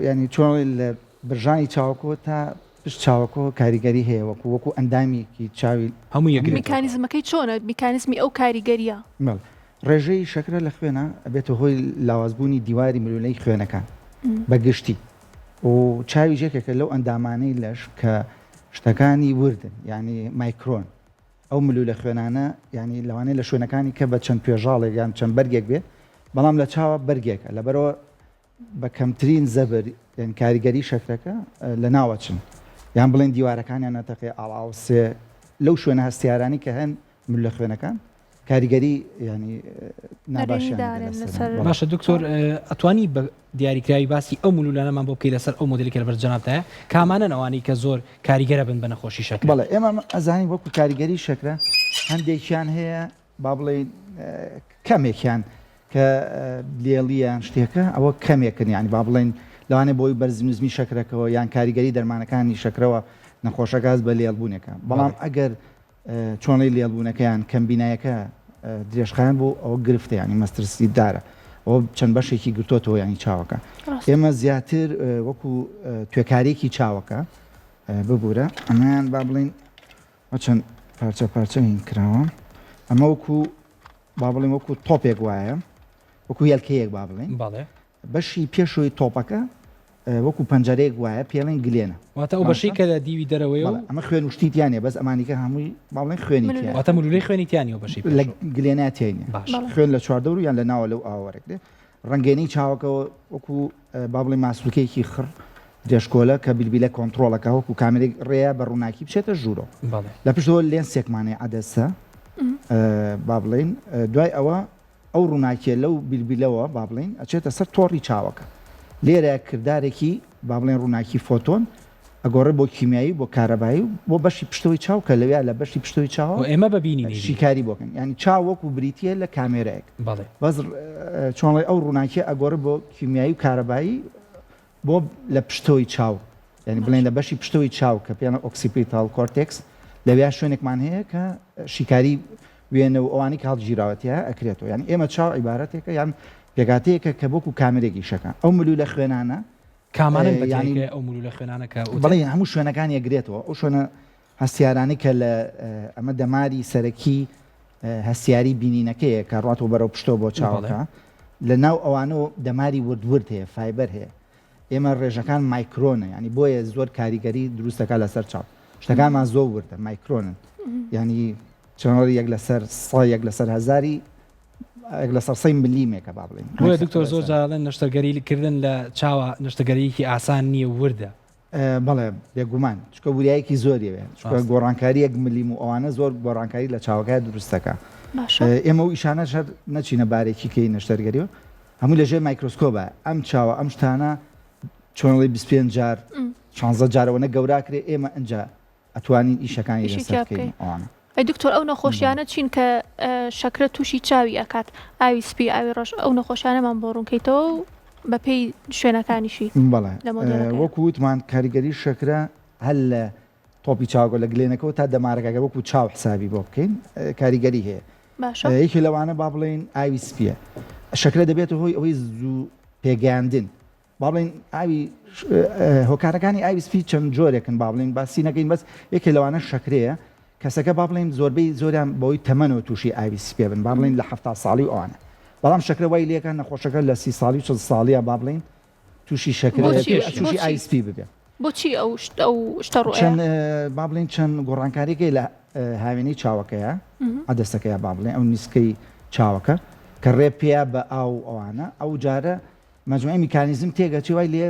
ینی چۆن لە برژانی چاوەکۆ تا پشت چاوەکۆ کاریگەری هەیە وەکو وەکو ئەندامیکی چاوی هەموو یەکگرێتەوە. میکانیزمەکەی چۆنە؟ میکانیزمی ئەو کاریگەریە؟ بەڵێ ڕێژەی شەکرە لە خوێنا ئەبێتە هۆی لاوازبوونی دیواری ملوولەی خوێنەکان بە گشتی و چاویش یەکێکە لەو ئەندامانەی لەش کە شتەکانی وردن یانی مایکرۆن ئەو ملولە خوێنانە یانی لەوانەیە لە شوێنەکانی کە بە چەند توێژاڵێک یان چەند بەرگێک بێ بەڵام لە چاوە بەرگێکە لەبەرەوە بە کەمترین زەبر یان کاریگەری شەکرەکە لە ناوەچن یان بڵێن دیوارەکانیان نەتەقێ ئاڵاوسێ لەو شوێنە هەستیارانی کە هەن ملولە خوێنەکان کاریگەری ینی ناباشیان لەسەر. باشە دکتۆر ئەتوانی بە دیاریکراوی باسی ئەو ملولانەمان بۆ بکەی لەسەر ئەو مۆدێلی کە لەبەر جەنابتایە کامانەن ئەوانەی کە زۆر کاریگەرە بن بە نەخۆشی شەکرە؟ بەڵێ ئێمە ئەزانین وەکو کاریگەری شەکرە هەندێکیان هەیە با بڵێین کەمێکیان کە لێڵی یان شتێکە ئەوە کەمێکن یانی با بڵێین لەوانەیە بۆی بەرزی نزمی شەکرەکەوە یان کاریگەری دەرمانەکانی شەکرەوە نەخۆشەکە هەست بە لێڵبوونێکە بەڵام ئەگەر چۆنی لێڵبوونەکەیان کەمبینایەکە درێژخایەن بوو ئەوە گرفتە یانی مەسترسیدارە ئەوە چەند بەشێکی گرتۆتەوە ینی چاوەکە ئێمە زیاتر وەکو توێکارێکی چاوەکە ببوورە ئەمەیان با بڵین چەند پارچە پارچە هین کراوە ئەمە وەکو با بڵێن وەکو تۆپێک وایە وەکو هێلکەیەک با بڵێن بەشی پێشەوەی تۆپەکە. وەکو پەنجەرەیەک وایە پێڵێن گلێنە. واتە ئەو بەشەی کە لە دیوی دەرەوەیە و. بەڵێ ئەمە خوێن و شتی تیا نیە بەس ئەمانیکە هەمووی با بڵێن خوێنی تیایە. واتە مولولەی خوێنی تیا نیە ئەو بەشەی لە پێشەوە. گلێنە تیای نیە. باشە. خوێن لە چواردەور و یان لە ناوە لەو ئاوە وەرەگرێ. ڕەنگێنەی چاوەکە وەکو با بڵێین ماسولکەیەکی خڕ درێژکۆلە کە بیلبیلە کۆنتڕۆڵەکە وەکو کامێرێک ڕێیە بە ڕووناکی بچێتە ژوورەوە. بەڵێ. لە پشتەوە لێنسێکمان هەیە عەدەسە با بڵێین دوای ئەوە ئەو ڕووناکیە لەو بیلبیلەوە با بڵێین ئەچێتە سەر تۆڕی چاوەکە. لێرە کردارێکی با بڵێین ڕووناکی فۆتۆن ئەگۆڕێ بۆ کیمیایی و بۆ کارەبایی و بۆ بەشی پشتەوەی چاو کە لەویا لە بەشی پشتەوەی چاوە و ئێمە بە بینینی بینین. شیکاری بۆ کەن. یانی چاو وەکوو بریتیە لە کامێرایەک. بەڵێ. بەس چۆن ڵێ ئەو ڕووناکیە ئەگۆڕێ بۆ کیمیایی و کارەبایی بۆ لە پشتەوەی چاو یانی بڵێن لە بەشی پشتەوەی چاو کە پێیان occipital cortex لەویا شوێنێکمان هەیە کە شیکاری وێنە و ئەوانەی کە هەڵگیراوە تیا ئەکرێتەوە یانی ئێمە چاو عیبارەتێکە یان پێکهاتەیەکە کە وەکو کامێرێک ئیشەکە ئەو ملولە خوێنانە کامانەن بە یانی تێکەی ئەو ملولە خوێنانە کە وتت؟ بەڵێ هەموو شوێنەکان یەگرێتەوە ئەو شوێنە هەستیارانەی کە لە ئەمە دەماری سەرەکی هەستیاری بینینەکەیە کە ڕاتەوە بەرەو پشتەوە بۆ چاوەکە لە ناو ئەوانەوە دەماری ورد ورد هەیە fiber هەیە ئێمە ڕێژەکان مایکرۆنە ینی بۆیە زۆر کاریگەری دروستەکە لەسەر چاو شتەکانمان زۆر وردە مایکرۆنن ینی چۆنەڵی یەک لەسەر سە یەک لەسەر هەزاری یەک لەسەر سەی ملیمێکە با بڵێین بۆیە دکتۆر زۆر جار ئەڵێن نەشتەرگەری کردن لە چاوە نەشتەرگەریەکی ئاسان نییە و وردە. بەڵێ بێگومان چونکە وریایەکی زۆری ئەوێ چونکە گۆڕانکاری یەک ملیم و ئەوانە زۆر گۆڕانکاری لە چاوەکە دروست دەکا ئێمە و ئیشانەش هەر نەچینە بارێکی کەی نەشتەرگەری و هەموو لەژێر مایکرۆسکۆبە ئەم چاوە ئەم شتانە چۆنڵی 25 جار 16 جارەوە نە گەوراکرێ ئێمە ئەجا ئەتوانین ئیشەکانی ئیشی لەسەر تیا بکەین بکەین. ئەوانە. ئەی دکتۆر ئەو نەخۆشیانە چین کە شەکرە توشی چاوی ئەکات ئاوی سپی ئاوی ڕەش ئەو نەخۆشیانەمان بۆ ڕوونکەیتەوە و بەپێی شوێنەکانیشی بەڵێ لە مۆدێلەکەیا. وەکو وتمان کاریگەری شەکرە هەر لە تۆپی چاوگە لە گلێنەکەوە تا دەمارەکە گەر وەکو چاو حسابی بۆ بکەین کاریگەری هەیە باشە. یەکێ لەوانە با بڵێین ئاوی سپیە شەکرە دەبێتە هۆی ئەوەی زوو پێگەیاندن با بڵێین ئاوی هۆکارەکانی ئاوی سپی چەند جۆرێکن با بڵێین باسی نەکەین بەس یەکێ لەوانە شەکرەیە کەسەکە با بڵێین زۆربەی زۆریان بەوەی تەمەنەوە تووشی ئاوی سپێ بن با بڵێین لە حەفتا ساڵی و ئەوانە بەڵام شەکرە وای لێکە نەخۆشەکە لە سی ساڵی و چل ساڵیە با بڵێین تووشی شەکرە بۆچی تووشی بۆچی ئاوی سپی ببێ بۆچی ئەو شت ئەو شتە ڕوئەیە؟ چەند با بڵێین چەند گۆڕانکاریەکەی لە هاوێنەی چاوەکەیە عەدەسەکەیە با بڵێن ئەو نیسکەی چاوەکە کە ڕێ پێیا بە ئاو ئەوانە ئەو جارە مەجموعەی میکانیزم تێک ئەچێ وای لێ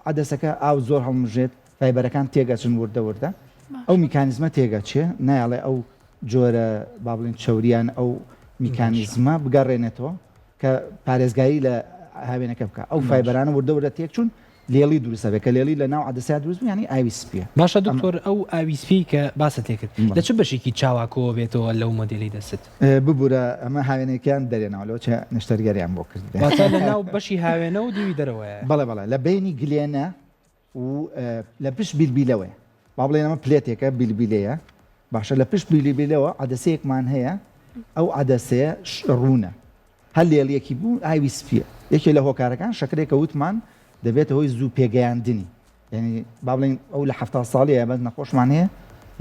عەدەسەکە ئاو زۆر هەڵمژێت فایبەرەکان تێک ئەچن وردە وردە ئەو میکانیزمە تێک ئەچێ نایەڵێ ئەو جۆرە با بڵێن چەوریان ئەو میکانیزمە بگەڕێنێتەوە کە پارێزگاری لە هاوێنەکە بکە ئەو فایبەرانە وردە وردە تێک چوون لێڵی دروست ئەبێ کە لێڵی لە ناو عەدەسیا دروست بوو یانی ئاوی سپیە باشە دکتۆر ئەو ئاوی سپی کە باست لێ کرد لە چ بەشێکی چاوا کۆ بێتەوە لەو مۆدێلەی دەستت؟ ببورە ئەمە هاوێنەکەیان دەرێناوە لەوە چێ نەشتەرگەریان بۆ کردبێ. واتە لە ناو بەشی هاوێنە و دیوی دەرەوەیە. بەڵێ بەڵێ لە بەینی گلێنە و لە پشت بیلبیلەوەیە با بڵێین ئەمە پلێتێکە بیلبیلەیە باشە لە پشت بیلبیلەوە عەدەسەیەکمان هەیە ئەو عەدەسەیە ڕوونە هەر لێڵیەکی بوو ئاوی سپیە یەکێ لە هۆکارەکان شەکرێکە وتمان دەبێتە هۆی زوو پێگەیاندنی یانی با بڵێین ئەو لە حەفتا ساڵیە بەس نەخۆشمان هەیە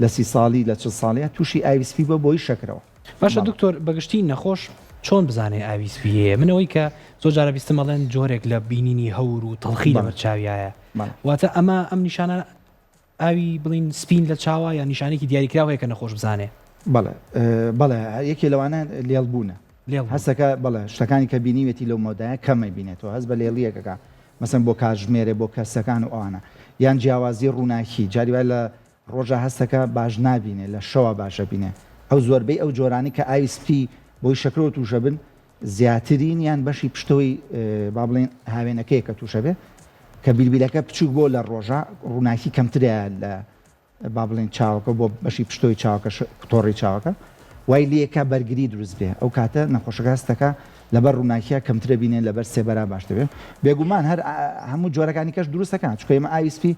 لە سی ساڵی لە چل ساڵیە تووشی ئاوی سپی بووە بۆی شەکرەوە. باشە دکتۆر بەگشتی نەخۆش چۆن بزانێ ئاوی سپی هەیە من ئەوەی کە زۆر جارە بیستم ئەڵێن جۆرێک لە بینینی هەور و تەڵخی لەبەر چاویایە واتە ئەمە ئەم نیشانە ئاوی بڵین سپین لە چاوە یان نیشانێکی دیاریکراو هەیە کە نەخۆش بزانێ؟ بەڵێ بەڵێ یەکێ لەوانە لێڵ بوونە لێڵ بوون. هەستەکە بەڵێ شتەکانی کە بینیوێتی لەو مەودایە کەم ئەیبینێتەوە هەست بە لێڵییەک ئەکا مەسەن بۆ کاتژمێرێ بۆ کەسەکان و ئەوانە یان جیاوازی ڕووناکی جاری وایە لە ڕۆژا هەستەکە باش نابینێ لە شەوا باش ئەبینێ ئەو زۆربەی ئەو جۆرانەی کە ئاوی سپی بۆی شەکرەوە تووشەبن زیاترین یان بەشی پشتەوەی با بڵێین هاوێنەکەیە کە تووشەبێ کە بیلبیلەکە بچووک بۆ لە ڕۆژا ڕووناکی کەمترە لە با بڵێین چاوەکە بۆ بەشی پشتەوەی چاوەکە تۆڕی چاوەکە وای لێکا بەرگری دروست بێ ئەو کاتە نەخۆشەکە هەستەکە لەبەر ڕووناکیە کەمترە بینێ لەبەر سێبەرا باش دەبێ بێگومان هەر هەموو جۆرەکانی کەش دروستەکان چونکە ئێمە ئاوی سپی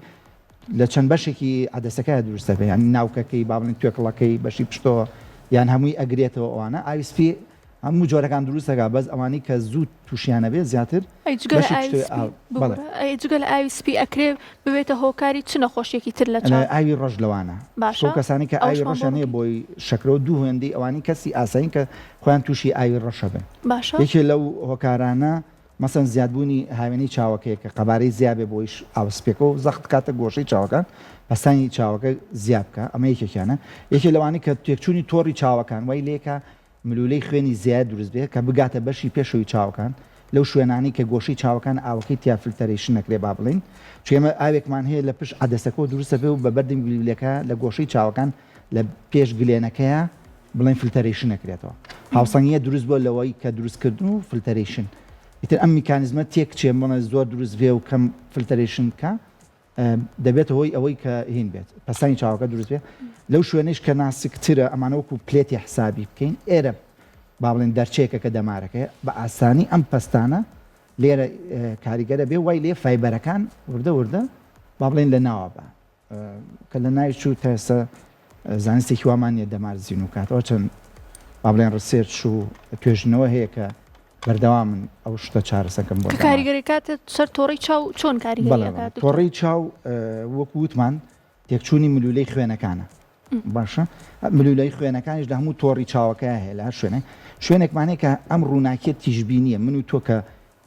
لە چەند بەشێکی عەدەسەکە دروست دەبێ یان ناوکەکەی با بڵێین توێکڵەکەی بەشی پشتەوە یان هەمووی ئەگرێتەوە ئەوانە ئاوی سپی هەموو جۆرەکان دروست دەکات بەس ئەوانەی کە زوو توشیان ئەبێت زیاتر ئەی جگە لە بەشی ئاوی پشتەوەی سپی ئاو بەڵێ. ببورە ئەی جگە لە ئاوی سپی ئەکرێ ببێتە هۆکاری چ نەخۆشیەکی تر لە چاو؟ ئاوی ڕەش لەوانە باشە ئەو کەسانەی کە ئاوی ئەوەشمان بۆ ڕەشیان هەیە ڕوون بۆی شەکرەوە دوو هێندەی ئەوانەی کەسی ئاسایین کە خۆیان توشی ئاوی ڕەشە بن باشە. یەکێ لەو هۆکارانە. مەسەن زیادبوونی هاوێنەی چاوەکەیە کە قەبارەی زیابێ بۆیش ئاوە سپیەکە و زەخت بکاتە گۆشەی چاوەکان پەستانی چاوەکە زیاد بکا ئەمە یەکێکیانە یەکێ لەوانەی کە تێکچوونی تۆڕی چاوەکان وای لێکا ملولەی خوێنی زیاد دروست بێ کە بگاتە بەشی پێشەوەی چاوەکان لەو شوێنانەی کە گۆشەی چاوەکان ئاوەکەی تیا filtration نەکرێ با بڵێین چونکە ئێمە ئاوێکمان هەیە لە پشت عەدەسەکەوە دروست دەبێ و بە بەردەم گلولەکە لە گۆشەی چاوەکان لە پێش گلێنەکەیا بڵێن filtration نەکرێتەوە هاوسەنگیە دروست بووە لەوەی کە دروستکردن و filtration ئیتر ئەم میکانیزمە تێک چێ بڵێ زۆر دروست بێ و کەم filtration بکە دەبێتە هۆی ئەوەی کە هین بێت پەستانی چاوەکە دروست بێ لەو شوێنەیش کە ناسکترە ئەمانە وەکو plate ی حسابی بکەین ئێرە با بڵێن دەرچەیەکە کە دەمارەکەیە بە ئاسانی ئەم پەستانە لێرە کاریگەرە بێ وای لێ fiber ەکان وردە وردە با بڵێن لە ناوە بە کە لە ناوی چوو تا ئێستا زانستێکی وامان نییە دەمار زینوو کاتەوە چەند با بڵێن research و توێژینەوە هەیە کە بەردەوامن ئەو شتە چارەسەکەم بۆ کە کاریگەری کاتە سەر تۆڕی چاو چۆن کاریگەری ئەکات دکتۆر؟ تۆڕی چاو وەکو وتمان تێکچوونی ملولەی خوێنەکانە باشە ملولەی خوێنەکانیش لە هەموو تۆڕی چاوەکە هەیە لە هەر شوێنێک شوێنێکمان هەیە کە ئەم ڕووناکیە تیژبینیە من و تۆ کە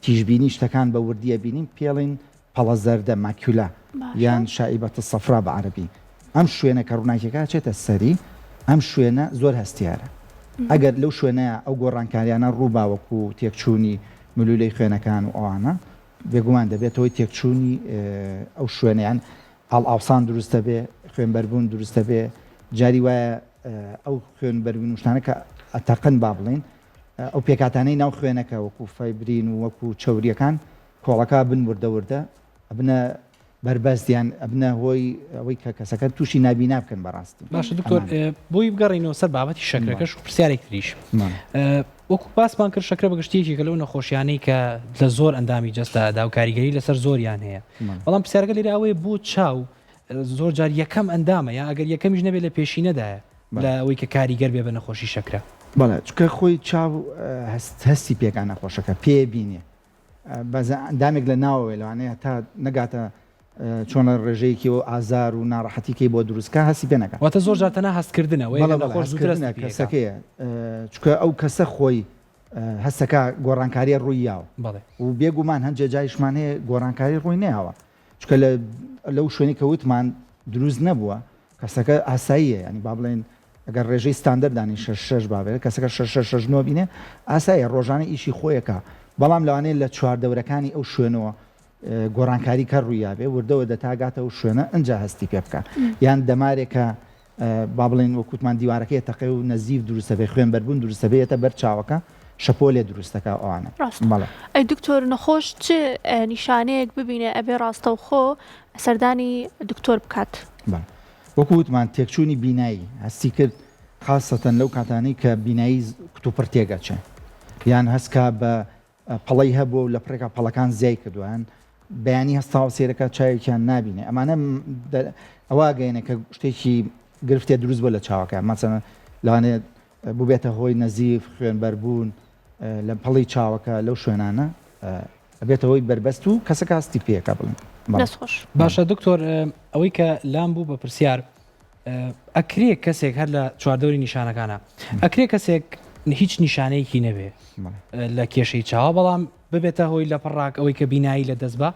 تیژبینی شتەکان بە وردی ئەبینین پێڵین پەڵە زەردە، macula، یان شائبە الصفراء بە عەرەبی. ئەم شوێنە کە ڕووناکیەکە ئەچێتە سەری، ئەم شوێنە زۆر هەستیارە. ئەگەر لەو شوێنەیا ئەو گۆڕانکاریانە ڕووبا وەکو تێکچوونی ملوولەی خوێنەکان و ئەوانە، بێگومان دەبێتە هۆی تێکچوونی ئەو شوێنە یان ئاڵئاوسان دروست دەبێ، خوێنبەربوون دروست دەبێ، جاری وایە ئەو خوێنبەربوون و شتانە کە ئەتەقن با بڵێین ئەو پێکهاتانەی ناو خوێنەکە وەکو فایبرین و وەکو چەورییەکان کۆڵەکە بن وردە وردە ئەبنە بەربەست یان ئەبنە هۆی ئەوەی کە کەسەکە تووشی نابینا بکەن بەڕاستی. باشە دکتۆر بۆی بگەڕینەوە سەر بابەتی شەکرەکەش و پرسیارێک تریش وەکو باسمان کرد شەکرە بەگشتی یەکێکە لەو نەخۆشیانەی کە لە زۆر ئەندامی جەستە ئەدا و کاریگەری لەسەر زۆریان هەیە بەڵام پرسیارەکە لێرە ئەوەیە بۆ چاو زۆر جار یەکەم ئەندامە یا ئەگەر یەکەمیش نەبێت لە پێشینەدایە لە ئەوەی کە کاریگەر بێ بە نەخۆشی شەکرە. بەڵێ چونکە خۆی چاو هەستی پێکا نەخۆشەکە پێ بینێ بەس ئەندامێک لە ناوەوەی لەوانەیە هەتا نەگاتە چۆنە ڕێژەیەکی و ئازار و ناڕەحەتیکەی بۆ دروستکە هەستی پێ نەکات. واتە زۆر جار تەنها هەستکردنە وەیە بەڵێ بەڵێ نەخۆش زووتر هەستی هەستکردنە پێ ئەکا. کەسەکەیە چونکە ئەو کەسە خۆی هەستەکا گۆڕانکاریە ڕووی یاوە بەڵێ. و بێگومان هەندێ جاریشمان هەیە گۆڕانکاری ڕووی نەیاوە چونکە لە لەو شوێنەی کە وتمان دروست نەبووە کەسەکە ئاساییە یانی با بڵێین ئەگەر ڕێژەی ستاندەر دانێین شەش شەش با بێت کەسەکە شەش شەش شەش نۆ بینێ ئاساییە ڕۆژانە ئیشی خۆیەکە بەڵام لەوانەیە لە چواردەورەکانی ئەو شوێنەوە گۆڕانکاری کە ڕوویابێ وردە وردە تا گاتە ئەو شوێنە ئنجا هەستی پێ بکە یان دەمارێکە با بڵێین وەک وتمان دیوارەکەی ئەتەقێ و نەزیف دروست دەبێ خوێنبەربوون دروست دەبێ یەتە بەر چاوەکە شەپۆلێ دروست دەکا و ئەوانە. ڕاستە. بەڵێ. ئەی دکتۆر نەخۆش چ نیشانەیەک ببینێ ئەبێ ڕاستەوخۆ سەردانی دکتۆر بکات؟ بەڵێ. وەکو وتمان تێکچوونی بینایی هەستی کرد خاسەتەن لەو کاتانەی کە بینایی کتوپڕ تێک ئەچێ یان هەست کا بە پەڵەی هەبووە و لە پڕێکا پەڵەکان زیای کردووە یان بەیانی هەستاوە سەیرەکە چاوێکیان نابینێ ئەمانە ئەوە گەیەنێ کە شتێکی گرفتێ دروست بووە لە چاوەکە مەسەلەن لەوانەیە ببێتە هۆی نەزیف خوێنبەربوون لە پەڵی چاوەکە لەو شوێنانە ئەبێتە هۆی بەربەست و کەسەکە هەستی پێکە بڵێن دەست خۆش. باشە دکتۆر ئەوەی کە لام بوو بە پرسیار ئەکرێ کەسێک هەر لە چواردەوری نیشانەکانە ئەکرێ کەسێک هیچ نیشانەیەکی نەبێ لە کێشەی چاوە بەڵام ببێتە هۆی لە پڕاک ئەوەی کە بینایی لە دەست بە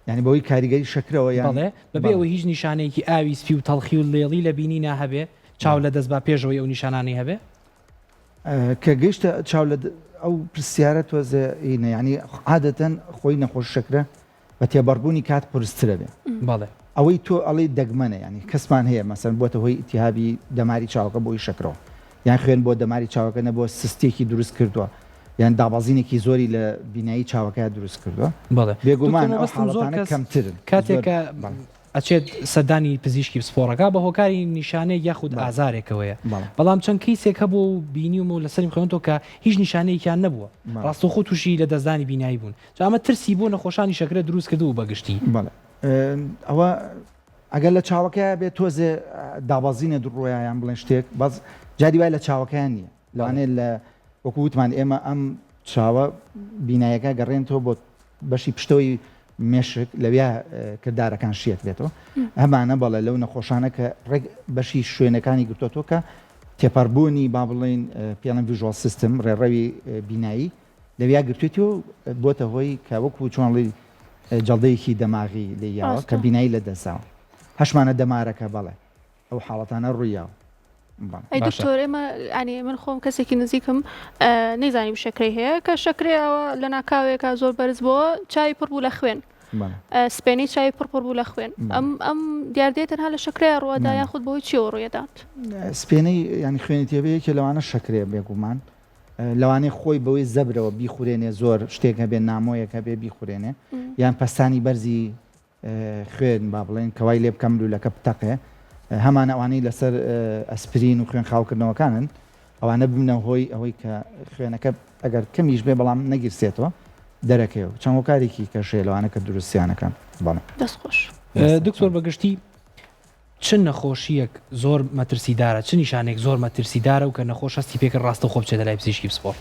یعنی بەوەی کاریگەری شەکرەوە یان بەڵێ بەبێ ئەوەی هیچ نیشانەیەکی ئاوی سپی و تەڵخی و لێڵی لە بینینا هەبێ چاو لە دەست با پێشەوەی ئەو نیشانانەی هەبێ کە گەیشتە چاو لە ئەو پرسیارە تۆزێ ئینە یعنی عادەتەن خۆی نەخۆش شەکرە بە تێبەڕبوونی کات قورسترە بێ. بەڵێ. ئەوەی تۆ ئەڵێی دەگمەنە یانی کەسمان هەیە مەسەلەن بۆتە هۆی ئیلتیهابی دەماری چاوەکە بۆی شەکرەوە یان خوێن بۆ دەماری چاوەکە نەبووە سستێکی دروست کردووە یان دابەزینێکی زۆری لە بینایی چاوەکەیا دروست کردووە بەڵێ دکتۆر بێگومان ئەو مەبەستم زۆر حاڵەتانە کەس کەمترن کاتێک زۆر کە بەڵێ. ئەچێت سەردانی پزیشکی پسپۆڕەکە بە هۆکاری نیشانەیەک یاخود بەڵێ ئازارێکەوەیە بەڵێ. بەڵام چەند کەیسێک هەبووە و بینیومە و لەسەریم خوێندەوە کە هیچ نیشانەیەکیان نەبووە بەڵێ. ڕاستەوخۆ تووشی لەدەستدانی بینایی بوون جا ئەمە ترسی بۆ نەخۆشانی شەکرە دروست کردبوو بە گشتی. بەڵێ ئەوە ئەگەر لە چاوەکەیا بێت تۆزێ دابەزینە دڕۆیا یان بڵێن شتێک بەس جاری وای لە چاوەکەیان نییە لەوانەیە لە وەکو وتمان ئێمە ئەم چاوە بینایەکە گەڕێنەوە بۆ بەشی پشتەوەی مێشک لەویا کردارەکان شیەکرێتەوە هەمانە بەڵێ لەو نەخۆشانە کە ڕێک بەشی شوێنەکانی گرتوەوە کە تێپەڕبوونی با بڵین پێڵێن visual system ڕێڕەوی بینایی. لەویا گرتوێتی و بۆتە هۆی کە وەکو چۆنڵی جەڵدەیەکی دەماغی لێیاوە کە بینایی لە دەستداوە هەشمانە دەمارەکە بەڵێ ئەو حاڵەتانە ڕوویاوە. ئەی دکتۆر ئێمە ئەنی من خۆم کەسێکی نزیکم نەیزانی شەکرەی هەیە کە شەکرەیەوە لە ناکاوێکە زۆر بەرز بۆ چای پڕ بوو لە خوێن سپێنەی چاوی پڕ پڕ بوو لە خوێن ئەم ئەم دیاردەیە تەنها لە شەکرەیە ڕووەدا یاخود بەهۆی چیەوە ڕوویەدات؟ سپێنەی یانی خوێنی تێبێ یەکێ لەوانە شەکرەیە بێگومان لەوانەیە خۆی بەوەی زەبرەوە بیخورێنێ زۆر شتێک هەبێ نامۆیەک هەبێ بیخورێنێ یان پەستانی بەرزی خوێن با بڵێن کەوای لێ بکەم لولەکە بتەقێ هەمان ئەوانەی لەسەر ئەسپرین و خوێن خاوکردنەوەکانن ئەوانە ببنە هۆی ئەوەی کە خوێنەکە ئەگەر کەمیش بێ بەڵام نەگیرسێتەوە دەرەکەوێ چەند هۆکارێکی کەش هەیە لەوانە کە دروستیانەکەن بەڵێ. دەست خۆش. دکتۆر بەگشتی چ نەخۆشییەک زۆر مەترسیدارە چ نیشانەیەک زۆر مەترسیدارە و کە نەخۆش هەستی پێکرد ڕاستەوخۆ بچێتە لای پزیشکی پسپۆڕ؟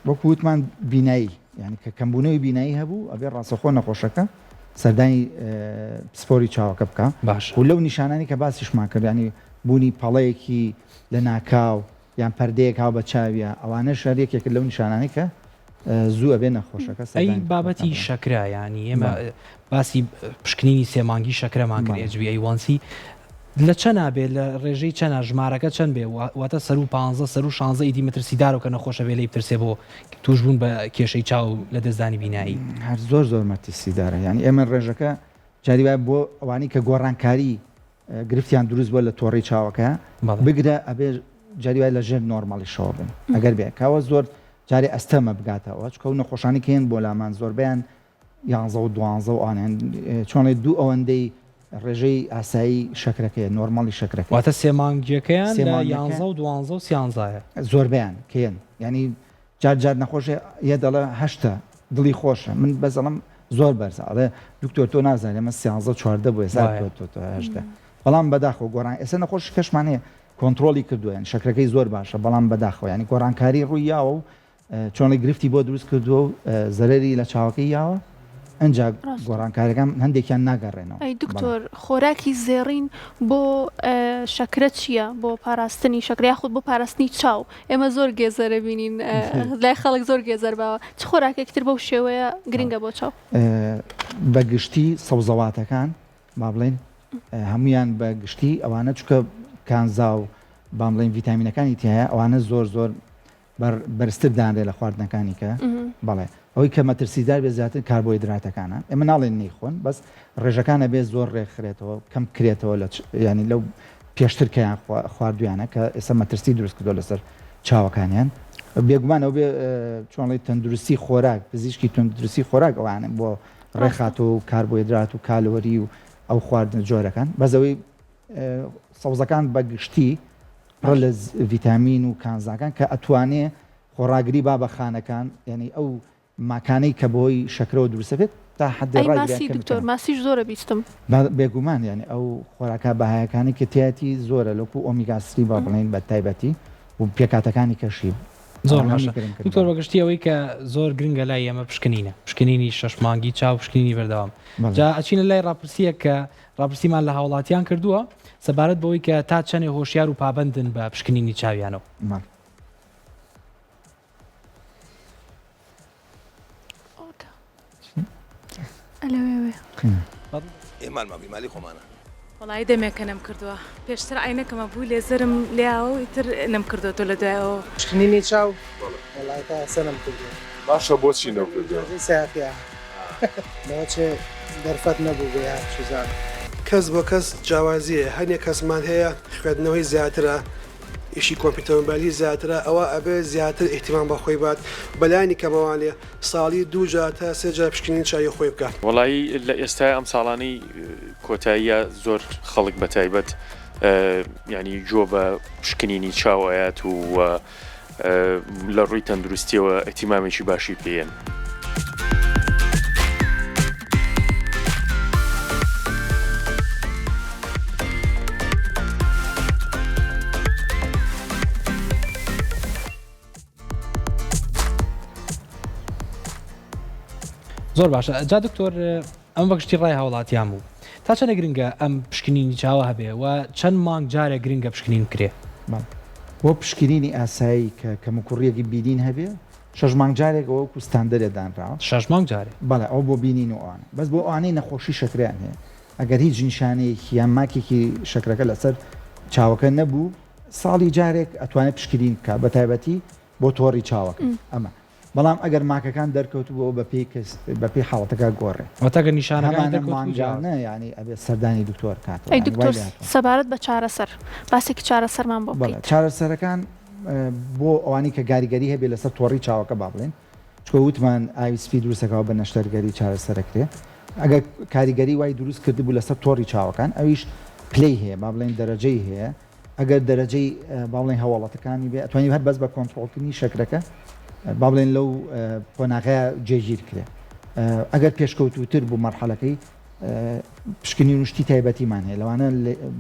وەکو وتمان بینایی یانی کە کەمبوونەوەی بینایی هەبوو ئەبێ ڕاستەوخۆ نەخۆشەکە سەردانی پسپۆری چاوەکە بکا باشە. و لەو نیشانانەی کە باسیشمان کرد یانی بوونی پەڵەیەکی لەناکاو یان پەردەیەک هاو بە چاویا ئەوانەش هەر یەکێکن لەو نیشانانەی کە زوو ئەبێ نەخۆشەکە ئەی سەردانی پسپۆر بابەتی بکا. شەکرە یانی ئێمە بەڵێ. باسی پشکنینی سێ مانگی شەکرەمان کرد بەڵێ. HbA1c لە چەنا بێ لە ڕێژەی چەنا ژمارەکە چەند بێ واتە سەروو پانزە سەروو شانزە ئیدی مەترسیدارە و کە نەخۆشە بێ لێی بترسێ بۆ تووشبوون بە کێشەی چاو و لەدەستدانی بینایی. هەر زۆر زۆر مەترسیدارە یانی ئێمە ڕێژەکە جاری وایە بۆ ئەوانەی کە گۆڕانکاری گرفتیان دروست بووە لە تۆڕی چاوەکە بگرە ئەبێ جاری وایە لە ژێر نۆرماڵیشەوە بن ئەگەر بێ کاوە زۆر جارێ ئەستەمە بگاتەوە چکە و نەخۆشانی کە هێن بۆ لامان زۆربەیان یانزە و دوانزە و ئەوانەیان چۆنڵێ دوو ئەوەندەی ڕێژەی ئاسایی شەکرەکەیە نۆرماڵی شەکرەکەیە. واتە سێ مانگیەکەیان سێ لە مانگەکە یانزە و دوانزە و سیانزایە. زۆربەیان کەیەن یانی جار جار نەخۆش یە دەڵێ هەشتە دڵی خۆشە من بەس ئەڵێم زۆر بەرزە ئەڵێ دکتۆر تۆ نازانی ئەمە سیانزە و 14 بوو ئێستا وایە. تۆ تۆ تۆ هەشتە بەڵام بەداخەوە گۆڕان ئێستا نەخۆشی کەشمان هەیە کۆنتڕۆڵی کردووە یانی شەکرەکەی زۆر باشە بەڵام بەداخەوە یانی گۆڕانکاری ڕووی یاوە و چۆنی گرفتی بۆ دروست کردووە و زەرەری لە چاوەکەی یاوە ئەنجا گۆڕانکاریەکان هەندێکیان ناگەڕێنەوە. ئەی دکتۆر خۆراکی زێڕین بۆ شەکرە چییە بۆ پاراستنی شەکرە یاخود بۆ پاراستنی چاو ئێمە زۆر گێزەرە بینین لای خەڵک زۆر گێزەر باوە چ خۆراکێکی تر بەو شێوەیە گرنگە بۆ چاو؟ بە گشتی سەوزەواتەکان با بڵێین هەمویان بە گشتی ئەوانە چونکە کانزا و با بڵێین ڤیتامینەکانی تیایە ئەوانە زۆر زۆر بەرزتر دانرێ لە خواردنەکانی کە بەڵێ ئەوەی کە مەترسیدار بێ زیاتر کاربۆهیدراتەکانە ئێمە ناڵێن نەیخۆن بەس ڕێژەکانە بێ زۆر ڕێکخرێتەوە کەم بکرێتەوە لە ینی لەو پێشتر کەیان خواردویانە کە ئێستا مەترسی دروست کردو لەسەر چاوەکانیان بێگومان ئەو بێ چۆنڵی تەندروستی خۆراک پزیشکی تەندروستی خۆراک ئەوانە بۆ ڕێخات و کاربۆهیدرات و کالۆری و ئەو خواردنە جۆرەکان بەس ئەوەی سەوزەکان بە گشتی پڕە لە ڤیتامین و کانزاکان کە ئەتوانێ خۆڕاگری با بە خانەکان یانی ئەو ماکانەی کە بەهۆی شەکرەوە دروست دەبێت تا حەدێ ئەی ڕایگرێ ماسی کەم دکتۆر بکەنەوە. ماسیش زۆرە بیستم. بێگومان یانی ئەو خۆراکە بەهایەکانی کە تیایەتی زۆرە لەوکو ئۆمیگا سری با بڵێین بە تایبەتی و پێکهاتەکانی کەشی زۆر ئەوانە باشە هەمووی گرنگن دکتۆر بەڵێ. بەگشتی ئەوەی کە زۆر گرنگە لای ئێمە پشکنینە پشکنینی شەش مانگی چاو پشکنینی بەردەوام بەڵێ. جا ئەچینە لای ڕاپرسیەک کە ڕاپرسیمان لە هاوڵاتیان کردووە سەبارەت بەوەی کە تا چەنێ هۆشیار و پابەندن بە پشکنینی چاویانەوە. وەڵایی دەمێکە نەمکردووە پێشتر عەینەکم هەبوو لێزەرم لێیاوە و ئیتر نەمکردۆتەوە لە دوای ئەوە. پشکنینی چاو؟ وەڵایی تا ئێستا نەمکردووە. باشە بۆچی نەوکردووە؟ ئیجازەی سەیاقیە لەوەچێ دەرفەت نەبوو بێ یان چوزانم. کەس بۆ کەس جیاوازی هەیە هەنێ کەسمان هەیە خوێندنەوەی زیاترە ئیشی کۆمپیوتەر مۆبایلی زیاترە ئەوە ئەبێ زیاتر ئیهتیمام بە خۆی بات بەلانی کەمەوانێ ساڵی دوو جار تا سێ جار پشکنینی چاوی خۆی بکات. وەڵایی لە ئێستای ئەم ساڵانەی کۆتاییە زۆر خەڵک بە تایبەت یانی گۆ بە پشکنینی چاو ئەیات و لە ڕووی تەندروستیەوە ئیهتیمامێکی باشی پێیەن. زۆر باشە جا دکتۆر ئەم بەگشتی ڕای هاوڵاتیان بوو تا چەنە گرنگە ئەم پشکنینی چاوە هەبێ و چەند مانگ جارێک گرنگە پشکنین بکرێ؟ بۆ پشکنینی ئاسایی کە کەموکوڕیەکی بینین هەبێ. شەش مانگ جارێک ئەوە وەکو ستاندەرێ دانراوە. شەش مانگ جارێ؟ بەڵێ ئەوە بۆ بینین و ئەوانە. بەس بۆ ئەوانەی نەخۆشی شەکرەیان هەیە ئەگەر هیچ نیشانەیەکی یان ماکێکی شەکرەکە لەسەر چاوەکە نەبوو ساڵی جارێک ئەتوانێت پشکنین بکات بەتایبەتی بۆ تۆڕی چاوەکە ئەمە. بەڵام ئەگەر ماکەکان دەرکەوتبوو ئەوە بەپێی کەس بەپێی حاڵەتەکە گۆڕێ. واتە گەر نیشانەکانی هەمانە دەرکەوتبوو جیاوازە. مانگانە یانی ئەبێ سەردانی دکتۆر کاتەوە ئەی یانی وای دکتۆر لێهاتوە. سەبارەت بە چارەسەر باسێکی چارەسەرمان بۆ بەڵێ بکەیت. چارەسەرەکان بۆ ئەوانەی کە گاریگەری هەبێ لەسەر تۆڕی چاوەکە با بڵێین چونکە وتمان ئاوی سپی دروستەکەوە بە نەشتەرگەری چارەسەرەکرێ ئەگەر کاریگەری وای دروست کردبوو لەسەر تۆڕی چاوەکان ئەویش پلەی هەیە با بڵێین دەرەجەی هەیە ئەگەر دەرەجەی با بڵێین هەواڵەتەکانی بێ ئەتوانی هەر بەس بە کۆنتڕۆڵکردنی شەکرەکە با بڵێن لەو قۆناغەیە جێگیر کرێ ئەگەر پێشکەوتووتر بوو مەرحەلەکەی پشکنین و شتی تایبەتیمان هەیە لەوانە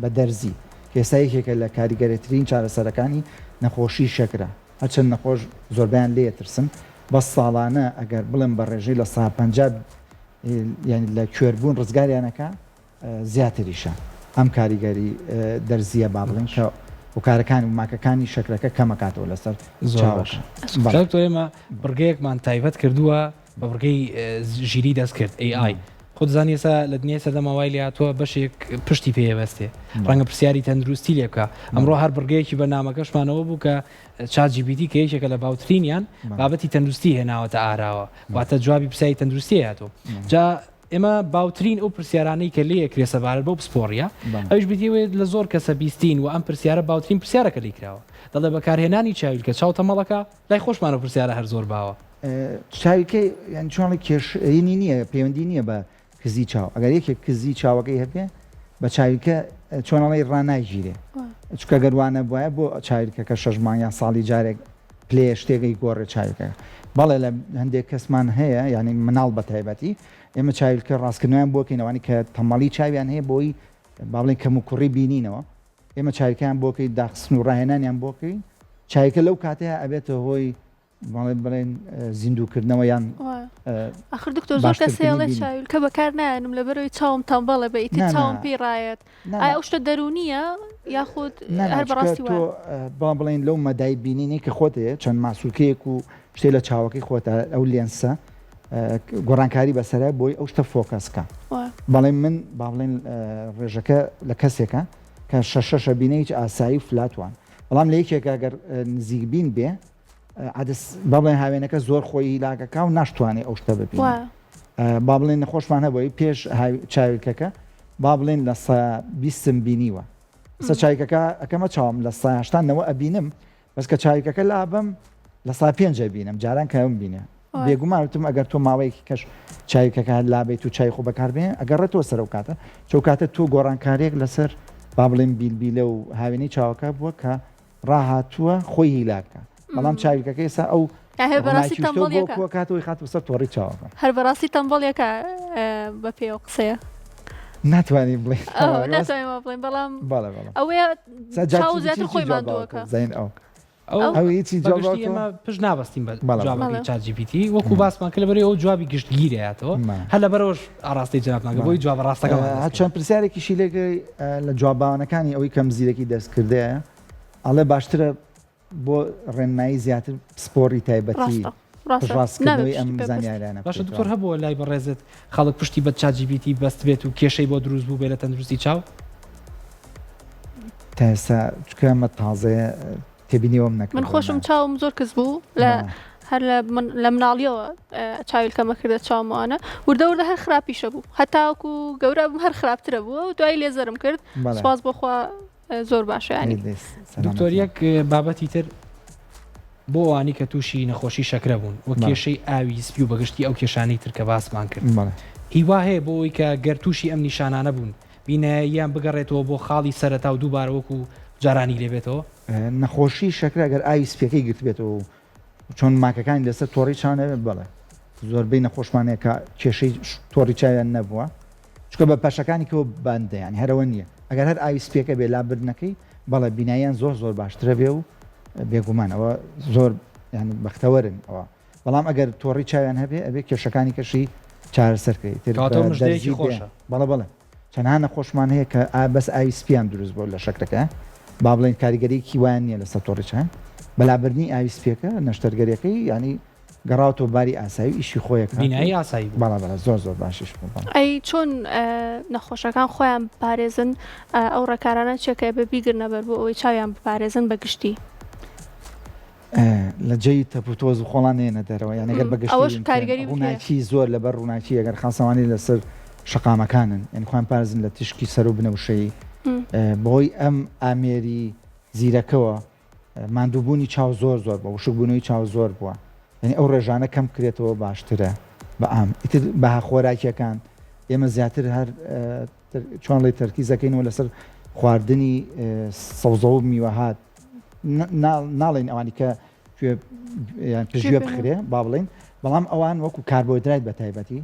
بە دەرزی کە ئێستا یەکێکە لە کاریگەرترین چارەسەرەکانی نەخۆشی شەکرە هەرچەند نەخۆش زۆربیان لێ ترسن بەس ساڵانە ئەگەر بڵێم بە ڕێژەی لە 50 یعنی لە کوێربوون ڕزگاریانەکە زیاتریشە ئەم کاریگەری دەرزیە با بڵێین کە هۆکارەکانی و ماکەکانی شەکرەکە کەمەکاتەوە لەسەر زۆر باش چاوەکە. دکتۆر ئێمە بڕگەیەکمان تایبەت کردووە بە بڕگەی ژیری دەستکرد AI خۆت زانی ئێستا لە دنیای سەردەما وای لێهاتووە بەشێک پشتی پێ بەستێ ڕەنگە پرسیاری تەندروستی لێ بکا ئەمڕۆ هەر بڕگەیەکی بەرنامەکەشمانەوە بوو کە ChatGPT کە یەکێکە لە باوترینیان بابەتی تەندروستی هێناوەتە ئاراوە واتە جوابی پرسیاری تەندروستی هاتوو جا ئێمە باوترین ئەو پرسیارانەی کە لێ ئەکرێ سەبارەت بەو پسپۆڕییە، ئەویش بریتییە لەوەی لە زۆر کەسە بیستین و ئەم پرسیارە باوترین پرسیارە کە لێی کراوە. دەڵێ بەکارهێنانی چاویلکە چاو تەمەڵەکە؟ لای خۆشمان ئەو پرسیارە هەر زۆر باوە. چاویلکە یانی چۆن ئەڵێی کێشەی نییە، پەیوەندی نییە بە کزی چاو. ئەگەر یەکێک کزی چاوەکەی هەبێ بە چاویلکە چۆن ئەڵێی ڕاناگیرێ. چونکە گەر وا نەبوایە بۆ چاویلکەکە شەش مانگ یان ساڵی جارێک پلەیە شتێک ئەیگۆڕێ چاویلکەکە. بەڵێ لە هەندێک کەسمان هەیە یانی مناڵ بە تایبەتی ئێمە چاویلکە ڕاستکردنەوەیان بۆ کەین ئەوانەی کە تەمەڵی چاویان هەیە بۆی با بڵێین کەم و کوڕی بینینەوە ئێمە چاویلکەیان بۆ کەین داخستن و ڕاهێنانیان بۆ کەین چاویلکە لەو کاتەیە ئەبێتە هۆی بەڵێ بڵێن زیندووکردنەوە یان ئاخر دکتۆر زۆر کەس هەیە ئەڵێ چاویلکە بەکار نایەنم لەبەرئەوەی چاوم تەمبەڵە بە ئیتر چاوم پێی ڕایەت ئایا ئەو شتە دەروونییە یاخود هەر بەڕاستی تۆ با بڵێن لەو مەدای بینینی کە خۆت هەیە چەند ماسولکەیەک و شتێ لە چاوەکەی خۆتە ئەو لێنسە گۆڕانکاری بەسەرە بۆی ئەو شتە focus کە بەڵێ من با بڵێن ڕێژەکە لە کەسێکە کە شەشەشە بینە هیچ ئاسایی و flat وان بەڵام لە یەکێکە گەر نزیکبین بێ عدس با بڵێن هاوێنەکە زۆر خۆی هیلاکەکە و ناشتوانێ ئەو شتە ببینێ با بڵێن نەخۆشمان هەبووی پێش چاویلکەکە با بڵێن لە سە بیستم بینیوە سە چاویلکەکە ئەکەمە چاوم لە سە هەشتا نەوە ئەبینم بەس کە چاویلکەکە لابم لە سا پێنج ئەبینم جاران کە ئەوم بینێ بێگومان وتم ئەگەر تۆ ماوەیەکی کەش چاویلکەکە لابیت و چای خۆ بەکاربێ ئەگەڕێتەوە سەر ئەو کاتە چەو کاتە تۆ گۆڕانکاریەک لەسەر با بڵێن بیلبیلە و هاوێنەی چاوەکە بووە کە ڕاهاتووە خۆی هیلاک کا بەڵام چاویلکەکە ئێستا ئەو هەر بەڕاستی ڕووناکی شتەوە بۆ تەمبەڵیەکە کۆ کاتەوەی خاتوە سەر تۆڕی چاوەکە. هەر بەڕاستی تەمبەڵیەکە بە پێی ئەو قسەیە. ناتوانین بڵێین ئەو ناتوانین وا بڵێین بەڵام بەڵێ بەڵێ ئەوەیە سا جا چاو چی زیاتر چی خۆی جواب ماندووەکە. باوەتەوە زین ئەو ئەو ئەو هیچی بە جواب گشتی باوەتەوە ئێمە پشت نابەستین بە بەڵێ بەڵێ. جوابەکەی بەڵێ. ChatGPT وەکو باسمان کرد لەبەرئەوەی ئەو جوابی گشتگیر ئەیاتەوە بەڵێ. هەر لەبەرئەوەش ئاڕاستەی جەنابتان کرد بۆی جوابە ڕاستەکەمان دەست هەر چەند پرسیارێکیشی لێکەی لە جواباوانەکانی ئەوەی کەم زیرەکی دەستکردەیە ئەڵێ باشترە بۆ ڕێنمایی زیاتر پسپۆڕی تایبەتی ڕاستە ڕاستە پشتڕاستکردنەوەی نابێت ئەم پشتی پێ بەستیت. زانیاریانە باشە بکەیتەوە. دکتۆر هەبووە لای بەڕێزت خەڵک پشتی بە ChatGPT بەستبێت و کێشەی بۆ دروست بووبێ لە تەندروستی چاو؟ تا ئێستا چونکە ئەمە تازەیە تێبینی ئەوەم من نەکردووە خۆشم نا. چاوم زۆر کز بوو لە بەڵێ. هەر لە من لە مناڵیەوە چاویلکەمە کردە چاومەوانە وردە وردە هەر خراپیشە بوو هەتاوەکو گەورە بووم هەر خراپترە بوو و دوایی لێزەرم کرد بەڵێ. سوپاس بۆ خوا زۆر باشە یانی. دکتۆر یەک بابەتی تر بۆ ئەوانی کە تووشی نەخۆشی شەکرە بوون و کێشەی ئاوی سپی و بەگشتی ئەو کێشانەی تر کە باسمان کرد هیوا هەیە بۆ ئەوەی کە گەر تووشی ئەم نیشانانە بوون بیناییان بگەڕێتەوە بۆ خاڵی سەرەتا و دووبارە وەکو جارانی لێبێتەوە؟ نەخۆشی شەکرە گەر ئاوی سپیەکەی گرتبێتەوە و چۆن ماکەکانی لەسەر تۆڕی چاو نەبێت بەڵێ زۆربەی نەخۆشمان هەیە کە کێشەی تۆڕی چاویان نەبووە چونکە بە پەشەکانی کەوە بەندە یانی هەرەوە نییە ئەگەر هەر ئاوی سپیەکە بێ لابردنەکەی بەڵێ بیناییان زۆر زۆر باشترە بێ و بێگومان ئەوە زۆر یانی بەختەوەرن ئەوە بەڵام ئەگەر تۆڕی چاویان هەبێ ئەبێ کێشەکانی کەشی چارەسەر کەی تر کەواتە بە مژدەیەکی دەرزی بێ خۆشە. بەڵێ بەڵێ چەندها نەخۆشمان هەیە کە ئا بەس ئاوی سپیان دروست بووە لە شەکرەکە با بڵێین کاریگەریەکی وایان نییە لەسەر تۆڕی چاویان بە لابردنی ئاوی سپیەکە نەشتەرگەریەکەی یانی. گەڕاوەتەوە باری ئاسایی و ئیشی خۆی ئەکات و بینایی ئاسایی بوو. بەڵێ بەڵێ زۆر زۆر باشیش بوو بەڵێ. ئەی چۆن نەخۆشەکان خۆیان بپارێزن ئەو ڕێکارانە چیە کە ئەبێ بیگرنە بەر بۆ ئەوەی چاویان بپارێزن بە گشتی؟ لە جێی تەپوتۆز و خۆڵان نێنە دەرەوە یان ئەگەر بە گشتی ئەوەش بیم کاریگەری هەیە. ڕووناکی زۆر لەبەر ڕووناکی ئەگەر خاسەوانی لەسەر شەقامەکانن یانی خۆیان پارێزن لە تیشکی سەر و بنەوشەیی بەهۆی ئەم ئامێری زیرەکەوە ماندووبوونی چاو زۆر زۆر بووە وشکبوونەوەی چاو زۆر بووە یانی ئەو ڕێژانە کەم بکرێتەوە باشترە بە عام ئیتر بەها خۆراکیەکان ئێمە زیاتر هەر چۆن ڵی تەرکیزەکەینەوە لەسەر خواردنی سەوزە و میوەهات ناڵێن ئەوانی کە پشتگوێ بخرێ با بڵین بەڵام ئەوان وەکو کاربۆهیدرایت بە تایبەتی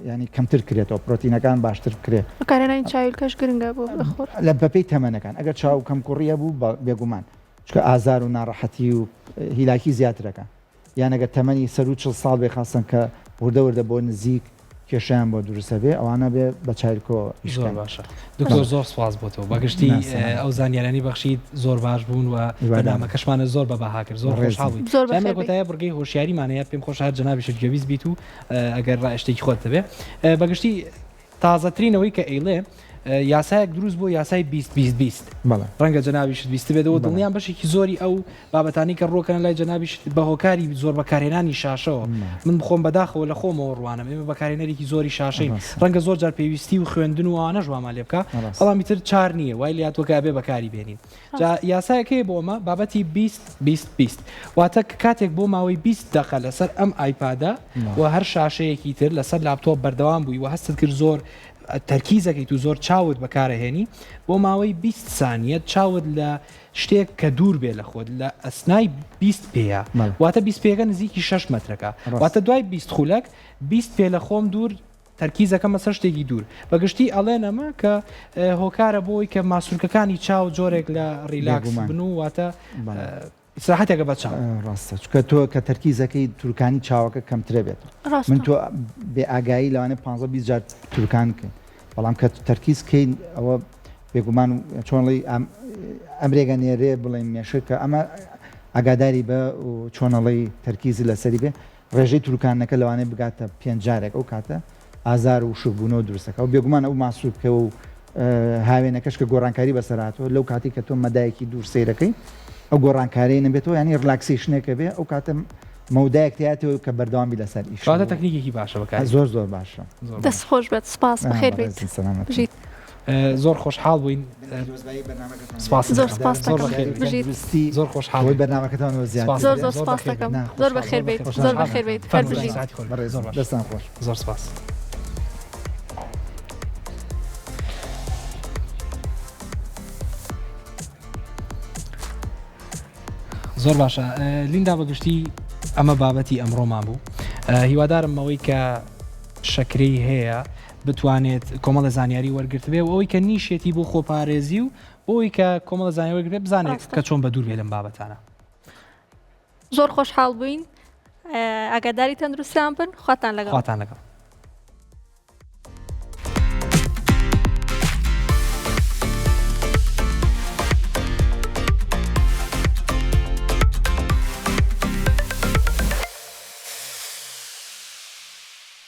ینی کەمتر کرێتەوە پرۆتینەکان باشتر بکرێت بەکارهێنانی چاویلکەش گرنگە بۆ بەخۆر لە بەپێی تەمەنەکان ئەگەر چاو کەم کوڕیە بوو بێگومان چکە ئازار و ناڕەحەتی و هیلاکی زیاترەکە یان ئەگەر تەمەنی سەروو 40 ساڵ بێ خاستن کە وردە وردە بۆ نزیک کێشەیان بۆ دروستە بێ ئەوانە بێ بە چایلکۆ ئیش زۆر کەن. باشە دکتۆر زۆر سوپاس بۆ تۆ بەگشتی ئەو زانیارانی بەخشیت زۆر باش بوون و بەرنامەکەشمانە زۆر بە بەها کرد زۆر خۆشحاڵ بووین زۆر جا لە بەخێر بێی. کۆتاییا بڕگەی هۆشیاریمان هەیە پێم خۆشە هەر جەنابیشت گوێبیست بیت و ئەگەر ڕای شتێکی خۆت هەبێ بەگشتی تازەترین ئەوەی کە ئەیڵێ یاسایەک دروست بۆ یاسای 20 20 20 بەڵێ. ڕەنگە جەنابیشت بیستبێتەوە بەڵێ. دڵنیام بەشێکی زۆری ئەو بابەتانەی کە ڕووەکەنە لای جەنابیشت بە هۆکاری زۆر بەکارهێنانی شاشەوە من بخۆم بەداخەوە لە خۆمەوە ڕوانم ئێمە بەکارهێنەرێکی زۆری شاشەین ڕاستە. ڕەنگە زۆر جار پێویستی و خوێندن و ئەوانەش وامان لێ بکا ڕاستە. بەڵام ئیتر چار نییە وای لێهاتووە کە ئەبێ بەکاری بێنین جا یاسایەک هەیە بۆ ئەمە بابەتی 20 20 20 واتە کە کاتێک بۆ ماوەی 20 دەقە لەسەر ئەم ئایپادە و هەر شاشەیەکی تر لەسەر لاپتۆپ بەردەوام بووی و هەستت کرد زۆر تەرکیزەکەیت و زۆر چاوت بەکارەهێنی بۆ ماوەی 20 سانیە چاوت لە شتێک کە دوور بێ لە خۆت لە ئەسنای 20 پێیە واتە 20 پێەکە نزیکی 6 مەترەکە واتە دوای 20 خولەک 20 پێ لە خۆم دوور تەرکیزەکەمە سەر شتێکی دوور بەگشتی ئەڵێن ئەمە کە هۆکارە بۆی کە ماسولکەکانی چاو جۆرێک لە ڕیلاکس بن و واتە ئیسراحەتێکە بە چاو. ڕاستە چونکە تۆ کە تەرکیزەکەی تورکانی چاوەکە کەمترە بێت من تۆ بێ ئاگایی لەوانەیە پ 20 جار تورکان بکەین بەڵام کە تەرکیز کەین ئەوە بێگومان چۆن ڵی ئەمرێگە نێرێ بڵێن مێشک کە ئەمە ئاگاداری بە چۆنەڵی تەرکیزی لەسەری بێ ڕێژەی تورکانەکە لەوانەیە بگاتە پێنج جارێک ئەو کاتە ئازار و وشکبوونەوە دروست دەکات و بێگومان ئەو ماسولکە و هاوێنەکەش کە گۆڕانکاری بەسەر هاتووە لەو کاتی کە تۆ مەدایەکی دوور سەیرەکەی ئەو گۆڕانکاریی نەبێتەوە یانی relaxation ێکە بێ ئەو کاتە مەودایەک تیاتەوە کە بەردەوام بی لەسەر ئیش کەواتە تەکنیکێکی باشە بەکاری زۆر زۆر باشە دەست خۆش بێت سپاس بەخێر بیت بژیت. زۆر خۆشحاڵ بووین سپاس زۆر سپاس زۆر دەکەم بەخێر بیت. بژیت. زۆر خۆشحاڵ ئەوەی بووین. بەرنامەکەتان وە زیاتر سپاس زۆر زۆر زۆر سپاس بەخێر دەکەم بیت. زۆر بەخێر بیت زۆر بەخێر بیت هەر فەرموو بژیت. ساعتی خۆش بەڕێز زۆر باش دەستان خۆش زۆر سپاس. زۆر باشە لیندا بەگشتی ئەمە بابەتی ئەمڕۆمان بوو هیوادارم ئەوەی کە شەکرەی هەیە بتوانێت کۆمەڵە زانیاری وەرگرتبێ و ئەوەی کە نیشێتی بۆ خۆپارێزی و بۆی کە کۆمەڵە زانیاری وەرگرتبێ بزانێت کە چۆن بە دوور بێ لەم بابەتانە. زۆر خۆشحاڵ بووین ئاگاداری تەندروستیان بن خواتان لەگەڵ. خواتان لەگەڵ.